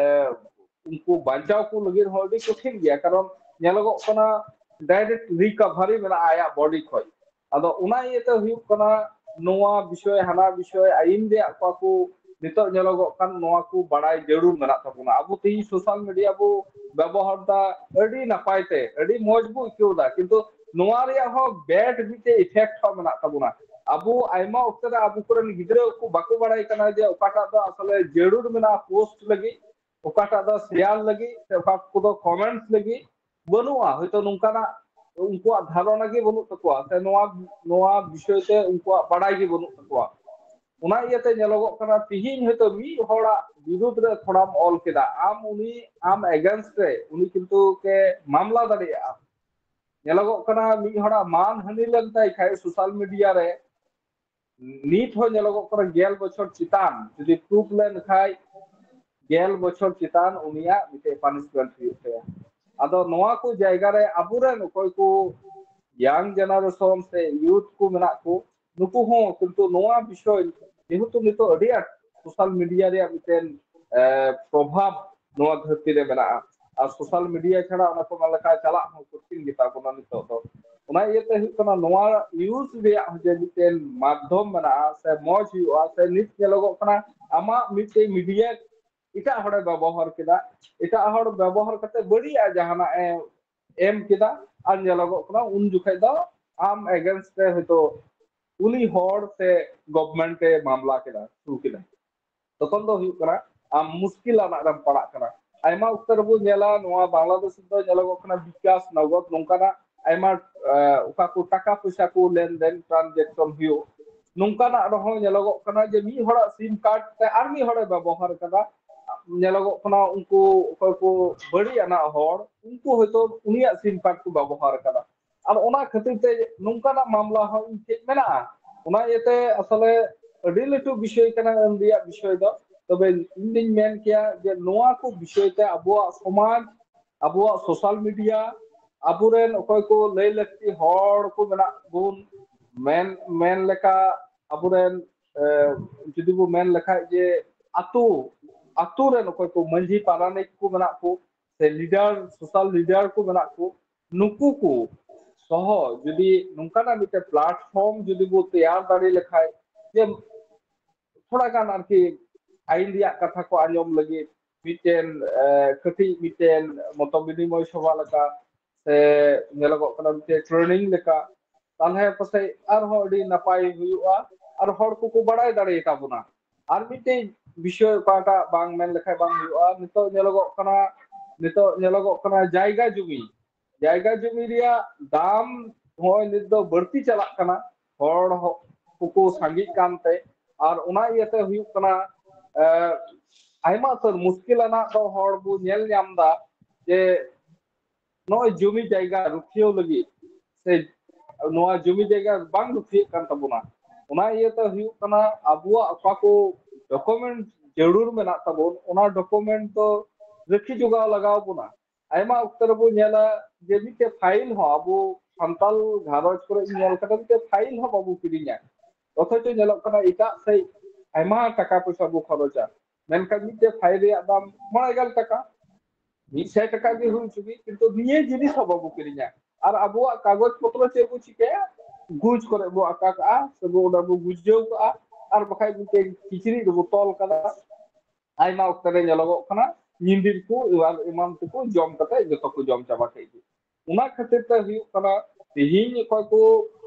ᱩᱱᱠᱩ ᱵᱟᱧᱪᱟᱣ ᱠᱚ ᱞᱟᱹᱜᱤᱫ ᱦᱚᱸ ᱟᱹᱰᱤ ᱠᱚᱴᱷᱤᱱ ᱜᱮᱭᱟ, ᱠᱟᱨᱚᱱ ᱧᱮᱞᱚᱜᱚᱜ ᱠᱟᱱᱟ ᱰᱟᱭᱨᱮᱠᱴ ᱨᱤᱠᱟᱵᱷᱟᱨᱤ ᱢᱮᱱᱟᱜᱼᱟ ᱟᱭᱟᱜ ᱵᱚᱰᱤ ᱠᱷᱚᱱ᱾ ᱟᱫᱚ ᱚᱱᱟ ᱤᱭᱟᱹᱛᱮ ᱦᱩᱭᱩᱜ ᱠᱟᱱᱟ ᱱᱚᱣᱟ ᱵᱤᱥᱚᱭ ᱦᱟᱱᱟ ᱵᱤᱥᱚᱭ ᱟᱭᱤᱱ ᱨᱮᱭᱟᱜ ᱠᱚ ᱟᱠᱚ ᱱᱤᱛᱚᱜ ᱧᱮᱞᱚᱜᱚᱜ ᱠᱟᱱ ᱱᱚᱣᱟ ᱠᱚ ᱵᱟᱲᱟᱭ ᱡᱟᱹᱨᱩᱲ ᱢᱮᱱᱟᱜ ᱛᱟᱵᱚᱱᱟ᱾ ᱟᱵᱚ ᱛᱮᱦᱮᱧ ᱥᱳᱥᱟᱞ ᱢᱤᱰᱤᱭᱟ ᱵᱚ ᱵᱮᱵᱚᱦᱟᱨ ᱫᱟ ᱟᱹᱰᱤ ᱱᱟᱯᱟᱭ ᱛᱮ, ᱟᱹᱰᱤ ᱢᱚᱡᱽ ᱵᱚ ᱟᱹᱭᱠᱟᱹᱣ ᱫᱟ, ᱠᱤᱱᱛᱩ ᱱᱚᱣᱟ ᱨᱮᱭᱟᱜ ᱦᱚᱸ ᱵᱮᱰ ᱢᱤᱫᱴᱮᱡ ᱤᱯᱷᱮᱠᱴ ᱦᱚᱸ ᱢᱮᱱᱟᱜ ᱛᱟᱵᱚᱱᱟ᱾ ᱟᱵᱚ ᱟᱭᱢᱟ ᱚᱠᱛᱮ ᱨᱮ ᱟᱵᱚ ᱠᱚᱨᱮᱱ ᱜᱤᱫᱽᱨᱟᱹ ᱠᱚ ᱵᱟᱠᱚ ᱵᱟᱲᱟᱭ ᱠᱟᱱᱟ ᱡᱮ ᱚᱠᱟᱴᱟᱜ ᱫᱚ ᱟᱥᱚᱞᱮ ᱡᱟᱹᱨᱩᱲ ᱢᱮᱱᱟᱜᱼᱟ ᱯᱳᱥᱴ ᱞᱟᱹᱜᱤᱫ, ᱚᱠᱟᱴᱟᱜ ᱫᱚ ᱥᱮᱭᱟᱨ ᱞᱟᱹᱜᱤᱫ, ᱥᱮ ᱚᱠᱟ ᱠᱚᱫᱚ ᱠᱚᱢᱮᱱᱴᱥ ᱞᱟᱹᱜᱤᱫ᱾ ᱵᱟᱹᱱᱩᱜᱼᱟ, ᱦᱚᱭᱛᱚ ᱱᱚᱝᱠᱟᱱᱟᱜ ᱩᱱᱠᱩᱣᱟᱜ ᱫᱷᱟᱨᱚᱱᱟ ᱜᱮ ᱵᱟᱹᱱᱩᱜ ᱛᱟᱠᱚᱣᱟ, ᱥᱮ ᱱᱚᱣᱟ ᱱᱚᱣᱟ ᱵᱤᱥᱚᱭ ᱛᱮ ᱩᱱᱠᱩᱣᱟᱜ ᱵᱟᱲᱟᱭ ᱜᱮ ᱵᱟᱹᱱᱩᱜ ᱛᱟᱠᱚᱣᱟ᱾ ᱚᱱᱟ ᱤᱭᱟᱹᱛᱮ ᱧᱮᱞᱚᱜᱚᱜ ᱠᱟᱱᱟ ᱛᱤᱦᱤᱧ ᱦᱚᱭᱛᱚ ᱢᱤᱫ ᱦᱚᱲᱟᱜ ᱵᱤᱨᱩᱫᱷ ᱨᱮ ᱛᱷᱚᱲᱟᱢ ᱚᱞ ᱠᱮᱫᱟ, ᱟᱢ ᱩᱱᱤ ᱟᱢ ᱮᱜᱮᱱᱥᱴ ᱨᱮ ᱩᱱᱤ ᱠᱤᱱᱛᱩ ᱠᱮ ᱢᱟᱢᱞᱟ ᱫᱟᱲᱮᱭᱟᱜᱼᱟ᱾ ᱧᱮᱞᱚᱜᱚᱜ ᱠᱟᱱᱟ ᱢᱤᱫ ᱦᱚᱲᱟᱜ ᱢᱟᱱ ᱦᱟᱹᱱᱤ ᱞᱮᱱ ᱛᱟᱭ ᱠᱷᱟᱡ ᱥᱳᱥᱟᱞ ᱢᱤᱰᱤᱭᱟ ᱨᱮ, ᱱᱤᱛ ᱦᱚᱸ ᱧᱮᱞᱚᱜᱚᱜ ᱠᱟᱱᱟ ᱜᱮᱞ ᱵᱚᱪᱷᱚᱨ ᱪᱮᱛᱟᱱ ᱡᱩᱫᱤ ᱯᱨᱩᱯ ᱞᱮᱱ ᱠᱷᱟᱡ ᱜᱮᱞ ᱵᱚᱪᱷᱚᱨ ᱪᱮᱛᱟᱱ ᱩᱱᱤᱭᱟᱜ ᱢᱤᱫᱴᱮᱡ ᱯᱟᱱᱤᱥᱢᱮᱱᱴ ᱦᱩᱭᱩᱜ ᱛᱟᱭᱟ᱾ ᱟᱫᱚ ᱱᱚᱣᱟ ᱠᱚ ᱡᱟᱭᱜᱟ ᱨᱮ ᱟᱵᱚᱨᱮᱱ ᱚᱠᱚᱭ ᱠᱚ ᱭᱟᱝ ᱡᱮᱱᱟᱨᱮᱥᱚᱱ ᱥᱮ ᱭᱩᱛᱷ ᱠᱚ ᱢᱮᱱᱟᱜ ᱠᱚ, ᱱᱩᱠᱩ ᱦᱚᱸ ᱠᱤᱱᱛᱩ ᱱᱚᱣᱟ ᱵᱤᱥᱚᱭ ᱡᱮᱦᱮᱛᱩ ᱱᱤᱛᱚᱜ ᱟᱹᱰᱤ ᱟᱸᱴ ᱥᱳᱥᱟᱞ ᱢᱤᱰᱤᱭᱟ ᱨᱮᱭᱟᱜ ᱢᱤᱫᱴᱮᱱ ᱮ, ᱯᱨᱚᱵᱷᱟᱵ ᱱᱚᱣᱟ ᱫᱷᱟᱹᱨᱛᱤ ᱨᱮ ᱢᱮᱱᱟᱜᱼᱟ᱾ ᱟᱨ ᱥᱳᱥᱟᱞ ᱢᱤᱰᱤᱭᱟ ᱪᱷᱟᱲᱟ ᱚᱱᱟ ᱠᱚ ᱞᱮᱠᱟ ᱪᱟᱞᱟᱜ ᱦᱚᱸ ᱠᱚᱴᱷᱤᱱ ᱜᱮᱛᱟ ᱵᱚᱱᱟ ᱱᱤᱛᱚᱜ ᱫᱚ᱾ ᱚᱱᱟ ᱤᱭᱟᱹᱛᱮ ᱦᱩᱭᱩᱜ ᱠᱟᱱᱟ ᱱᱚᱣᱟ ᱤᱭᱩᱡᱽ ᱨᱮᱭᱟᱜ ᱦᱚᱸ ᱡᱮ ᱢᱤᱫᱴᱮᱱ ᱢᱟᱫᱽᱫᱷᱚᱢ ᱢᱮᱱᱟᱜᱼᱟ ᱥᱮ ᱢᱚᱡᱽ ᱦᱩᱭᱩᱜᱼᱟ ᱥᱮ ᱱᱤᱛ ᱧᱮᱞᱚᱜᱚᱜ ᱠᱟᱱᱟ ᱟᱢᱟᱜ ᱢᱤᱫᱴᱮᱱ ᱢᱤᱰᱤᱭᱟ ᱮᱴᱟᱜ ᱦᱚᱲᱮ ᱵᱮᱵᱚᱦᱟᱨ ᱠᱮᱫᱟ, ᱮᱴᱟᱜ ᱦᱚᱲ ᱵᱮᱵᱚᱦᱟᱨ ᱠᱟᱛᱮ ᱵᱟᱹᱲᱤᱡᱟᱜ ᱡᱟᱦᱟᱱᱟᱜ ᱮ ᱮᱢ ᱠᱮᱫᱟ, ᱟᱨ ᱧᱮᱞᱚᱜᱚᱜ ᱠᱟᱱᱟ ᱩᱱ ᱡᱚᱠᱷᱮᱡ ᱫᱚ ᱟᱢ ᱮᱜᱮᱱᱥᱴ ᱨᱮ ᱦᱚᱭᱛᱳ ᱩᱱᱤ ᱦᱚᱲ ᱥᱮ ᱜᱚᱵᱷᱢᱮᱱᱴ ᱮ ᱢᱟᱢᱞᱟ ᱠᱮᱫᱟ, ᱥᱩ ᱠᱮᱫᱟ, ᱛᱚᱠᱷᱚᱱ ᱫᱚ ᱦᱩᱭᱩᱜ ᱠᱟᱱᱟ ᱟᱢ ᱢᱩᱥᱠᱤᱞ ᱟᱱᱟᱜ ᱨᱮᱢ ᱯᱟᱲᱟᱜ ᱠᱟᱱᱟ᱾ ᱟᱭᱢᱟ ᱚᱠᱛᱚ ᱨᱮᱵᱚ ᱧᱮᱞᱟ ᱱᱚᱣᱟ ᱵᱟᱝᱞᱟᱫᱮᱥ ᱨᱮᱫᱚ ᱧᱮᱞᱚᱜᱚᱜ ᱠᱟᱱᱟ ᱵᱤᱠᱟᱥ ᱱᱚᱜᱚᱫ ᱱᱚᱝᱠᱟᱱᱟᱜ ᱟᱭᱢᱟ ᱮ, ᱚᱠᱟ ᱠᱚ ᱴᱟᱠᱟ ᱯᱚᱭᱥᱟ ᱠᱚ ᱞᱮᱱᱫᱮᱱ ᱴᱨᱟᱱᱡᱮᱠᱥᱚᱱ ᱦᱩᱭᱩᱜ, ᱱᱚᱝᱠᱟᱱᱟᱜ ᱨᱮᱦᱚᱸ ᱧᱮᱞᱚᱜᱚᱜ ᱠᱟᱱᱟ ᱡᱮ ᱢᱤᱫ ᱦᱚᱲᱟᱜ ᱥᱤᱢ ᱠᱟᱨᱰ ᱛᱮ ᱟᱨ ᱢᱤᱫ ᱦᱚᱲᱮ ᱵᱮᱵᱚᱦᱟᱨ ᱠᱟᱫᱟ᱾ ᱧᱮᱞᱚᱜᱚᱜ ᱠᱟᱱᱟ ᱩᱱᱠᱩ ᱚᱠᱚᱭ ᱠᱚ ᱵᱟᱹᱲᱤᱡ ᱟᱱᱟᱜ ᱦᱚᱲ ᱩᱱᱠᱩ ᱦᱚᱭᱛᱳ ᱩᱱᱤᱭᱟᱜ ᱥᱤᱢ ᱠᱟᱨᱰ ᱠᱚ ᱵᱮᱵᱚᱦᱟᱨ ᱠᱟᱫᱟ᱾ ᱟᱨ ᱚᱱᱟ ᱠᱷᱟᱹᱛᱤᱨ ᱛᱮ ᱱᱚᱝᱠᱟᱱᱟᱜ ᱢᱟᱢᱞᱟ ᱦᱚᱸ ᱤᱧ ᱴᱷᱮᱡ ᱢᱮᱱᱟᱜᱼᱟ᱾ ᱚᱱᱟ ᱤᱭᱟᱹᱛᱮ ᱟᱥᱚᱞᱮ ᱟᱹᱰᱤ ᱞᱟᱹᱴᱩ ᱵᱤᱥᱚᱭ ᱠᱟᱱᱟ ᱟᱹᱱ ᱨᱮᱭᱟᱜ ᱵᱤᱥᱚᱭ ᱫᱚ᱾ ᱛᱚᱵᱮ ᱤᱧ ᱫᱩᱧ ᱢᱮᱱ ᱠᱮᱭᱟ ᱡᱮ ᱱᱚᱣᱟ ᱠᱚ ᱵᱤᱥᱚᱭ ᱛᱮ ᱟᱵᱚᱣᱟᱜ ᱥᱚᱢᱟᱡᱽ, ᱟᱵᱚᱣᱟᱜ ᱥᱳᱥᱟᱞ ᱢᱤᱰᱤᱭᱟ, ᱟᱵᱚᱨᱮᱱ ᱚᱠᱚᱭ ᱠᱚ ᱞᱟᱹᱭ ᱞᱟᱹᱠᱛᱤ ᱦᱚᱲ ᱠᱚ ᱢᱮᱱᱟᱜ ᱵᱚᱱ, ᱢᱮᱱ ᱢᱮᱱ ᱞᱮᱠᱟ ᱟᱵᱚᱨᱮᱱ ᱮ, ᱡᱩᱫᱤ ᱵᱚ ᱢᱮᱱ ᱞᱮᱠᱷᱟᱡ ᱡᱮ ᱟᱛᱳ ᱟᱛᱳ ᱨᱮᱱ ᱚᱠᱚᱭ ᱠᱚ ᱢᱟᱹᱡᱷᱤ ᱯᱟᱨᱟᱱᱤᱠ ᱠᱚ ᱢᱮᱱᱟᱜ ᱠᱚ, ᱥᱮ ᱞᱤᱰᱟᱨ, ᱥᱳᱥᱟᱞ ᱞᱤᱰᱟᱨ ᱠᱚ ᱢᱮᱱᱟᱜ ᱠᱚ, ᱱᱩᱠᱩ ᱠᱚ ᱥᱚᱦᱚ ᱡᱩᱫᱤ ᱱᱚᱝᱠᱟᱱᱟᱜ ᱢᱤᱫᱴᱮᱱ ᱯᱞᱟᱴᱯᱷᱚᱨᱢ ᱡᱩᱫᱤ ᱵᱚ ᱛᱮᱭᱟᱨ ᱫᱟᱲᱮ ᱞᱮᱠᱷᱟᱡ, ᱡᱮ ᱛᱷᱚᱲᱟ ᱜᱟᱱ ᱟᱨᱠᱤ ᱟᱭᱤᱱ ᱨᱮᱭᱟᱜ ᱠᱟᱛᱷᱟ ᱠᱚ ᱟᱸᱡᱚᱢ ᱞᱟᱹᱜᱤᱫ ᱢᱤᱫᱴᱮᱱ, ᱮ, ᱠᱟᱹᱴᱤᱡ ᱢᱤᱫᱴᱮᱱ ᱢᱚᱛᱚ ᱵᱤᱱᱤᱢᱚᱭ ᱥᱚᱵᱷᱟ ᱞᱮᱠᱟ, ᱥᱮ ᱧᱮᱞᱚᱜᱚᱜ ᱠᱟᱱᱟ ᱢᱤᱫᱴᱮᱱ ᱴᱨᱮᱱᱤᱝ ᱞᱮᱠᱟ, ᱛᱟᱦᱞᱮ ᱯᱟᱥᱮᱡ ᱟᱨᱦᱚᱸ ᱟᱹᱰᱤ ᱱᱟᱯᱟᱭ ᱦᱩᱭᱩᱜᱼᱟ, ᱟᱨ ᱦᱚᱲ ᱠᱚᱠᱚ ᱵᱟᱲᱟᱭ ᱫᱟᱲᱮᱭᱟᱛᱟ ᱵᱚᱱᱟ᱾ ᱟᱨ ᱢᱤᱫᱴᱮᱡ ᱵᱤᱥᱚᱭ ᱚᱠᱟᱴᱟᱜ ᱵᱟᱝ ᱢᱮᱱ ᱞᱮᱠᱷᱟᱱ ᱵᱟᱝ ᱦᱩᱭᱩᱜᱼᱟ, ᱱᱤᱛᱚᱜ ᱧᱮᱞᱚᱜᱚᱜ ᱠᱟᱱᱟ, ᱱᱤᱛᱚᱜ ᱧᱮᱞᱚᱜᱚᱜ ᱠᱟᱱᱟ ᱡᱟᱭᱜᱟ ᱡᱩᱢᱤ, ᱡᱟᱭᱜᱟ ᱡᱩᱢᱤ ᱨᱮᱭᱟᱜ ᱫᱟᱢ ᱱᱚᱜᱼᱚᱭ ᱱᱤᱛ ᱫᱚ ᱵᱟᱹᱲᱛᱤ ᱪᱟᱞᱟᱜ ᱠᱟᱱᱟ᱾ ᱦᱚᱲ ᱦᱚ-, ᱠᱚᱠᱚ ᱥᱟᱸᱜᱮᱜ ᱠᱟᱱᱛᱮ, ᱟᱨ ᱚᱱᱟ ᱤᱭᱟᱹᱛᱮ ᱦᱩᱭᱩᱜ ᱠᱟᱱᱟ, ᱮ, ᱟᱭᱢᱟ ᱩᱛᱟᱹᱨ ᱢᱩᱥᱠᱤᱞ ᱟᱱᱟᱜ ᱫᱚ ᱦᱚᱲ ᱵᱚ ᱧᱮᱞ ᱧᱟᱢ ᱮᱫᱟ ᱡᱮ ᱱᱚᱜᱼᱚᱭ ᱡᱩᱢᱤ ᱡᱟᱭᱜᱟ ᱨᱩᱠᱷᱤᱭᱟᱹᱣ ᱞᱟᱹᱜᱤᱫ ᱥᱮ ᱱᱚᱣᱟ ᱡᱩᱢᱤ ᱡᱟᱭᱜᱟ ᱵᱟᱝ ᱨᱩᱠᱷᱤᱭᱟᱹᱜ ᱠᱟᱱ ᱛᱟᱵᱚᱱᱟ᱾ ᱚᱱᱟ ᱤᱭᱟᱹᱛᱮ ᱦᱩᱭᱩᱜ ᱠᱟᱱᱟ, ᱟᱵᱚᱣᱟᱜ ᱚᱠᱟ ᱠᱚ ᱰᱚᱠᱩᱢᱮᱱᱴ ᱡᱟᱹᱨᱩᱲ ᱢᱮᱱᱟᱜ ᱛᱟᱵᱚᱱ, ᱚᱱᱟ ᱰᱚᱠᱩᱢᱮᱱᱴ ᱫᱚ ᱨᱟᱹᱠᱷᱤ ᱡᱚᱜᱟᱣ ᱞᱟᱜᱟᱣ ᱵᱚᱱᱟ᱾ ᱟᱭᱢᱟ ᱚᱠᱛᱚ ᱨᱮᱵᱚ ᱧᱮᱞᱟ ᱡᱮ ᱢᱤᱫᱴᱮᱡ ᱯᱷᱟᱭᱤᱞ ᱦᱚᱸ, ᱟᱵᱚ ᱥᱟᱱᱛᱟᱞ ᱜᱷᱟᱨᱚᱸᱡᱽ ᱠᱚᱨᱮ ᱧᱮᱞ ᱠᱟᱛᱮ ᱢᱤᱫᱴᱮᱡ ᱯᱷᱟᱭᱤᱞ ᱦᱚᱸ ᱵᱟᱵᱚ ᱠᱤᱨᱤᱧᱟ, ᱚᱛᱷᱚᱪᱚ ᱧᱮᱞᱚᱜ ᱠᱟᱱᱟ ᱮᱴᱟᱜ ᱥᱮᱫ ᱟᱭᱢᱟ ᱴᱟᱠᱟ ᱯᱚᱭᱥᱟ ᱵᱚ ᱠᱷᱚᱨᱚᱪᱟ, ᱢᱮᱱᱠᱷᱟᱱ ᱢᱤᱫᱴᱮᱡ ᱯᱷᱟᱭᱤᱞ ᱨᱮᱭᱟᱜ ᱫᱟᱢ ᱢᱚᱬᱮ ᱜᱮᱞ ᱴᱟᱠᱟ, ᱢᱤᱫ ᱥᱟᱭ ᱴᱟᱠᱟ ᱜᱮ ᱦᱩᱭ ᱦᱚᱪᱚ ᱜᱮ, ᱠᱤᱱᱛᱩ ᱱᱤᱭᱟᱹ ᱡᱤᱱᱤᱥ ᱦᱚᱸ ᱵᱟᱵᱚ ᱠᱤᱨᱤᱧᱟ᱾ ᱟᱨ ᱟᱵᱚᱣᱟᱜ ᱠᱟᱜᱚᱡᱽ ᱯᱚᱛᱨᱚ ᱪᱮᱫ ᱵᱚ ᱪᱤᱠᱟᱹᱭᱟ? ᱜᱩᱡᱽ ᱠᱚᱨᱮ ᱵᱚ ᱟᱠᱟ ᱠᱟᱜᱼᱟ, ᱥᱮ ᱵᱚ ᱚᱸᱰᱮ ᱵᱚ ᱜᱩᱡᱟᱹᱣ ᱠᱟᱜᱼᱟ, ᱟᱨ ᱵᱟᱠᱷᱟᱡ ᱢᱤᱫᱴᱮᱡ ᱠᱤᱪᱨᱤᱡ ᱨᱮᱵᱚ ᱛᱚᱞ ᱠᱟᱫᱟ᱾ ᱟᱭᱢᱟ ᱚᱠᱛᱚ ᱨᱮ ᱧᱮᱞᱚᱜᱚᱜ ᱠᱟᱱᱟ, ᱧᱤᱫᱤᱨ ᱠᱚ ᱮᱢᱟᱱ ᱛᱮᱠᱚ ᱡᱚᱢ ᱠᱟᱛᱮ ᱡᱚᱛᱚ ᱠᱚ ᱡᱚᱢ ᱪᱟᱵᱟ ᱠᱮᱫ ᱜᱮ᱾ ᱚᱱᱟ ᱠᱷᱟᱹᱛᱤᱨ ᱛᱮ ᱦᱩᱭᱩᱜ ᱠᱟᱱᱟ, ᱛᱮᱦᱮᱧ ᱚᱠᱚᱭ ᱠᱚ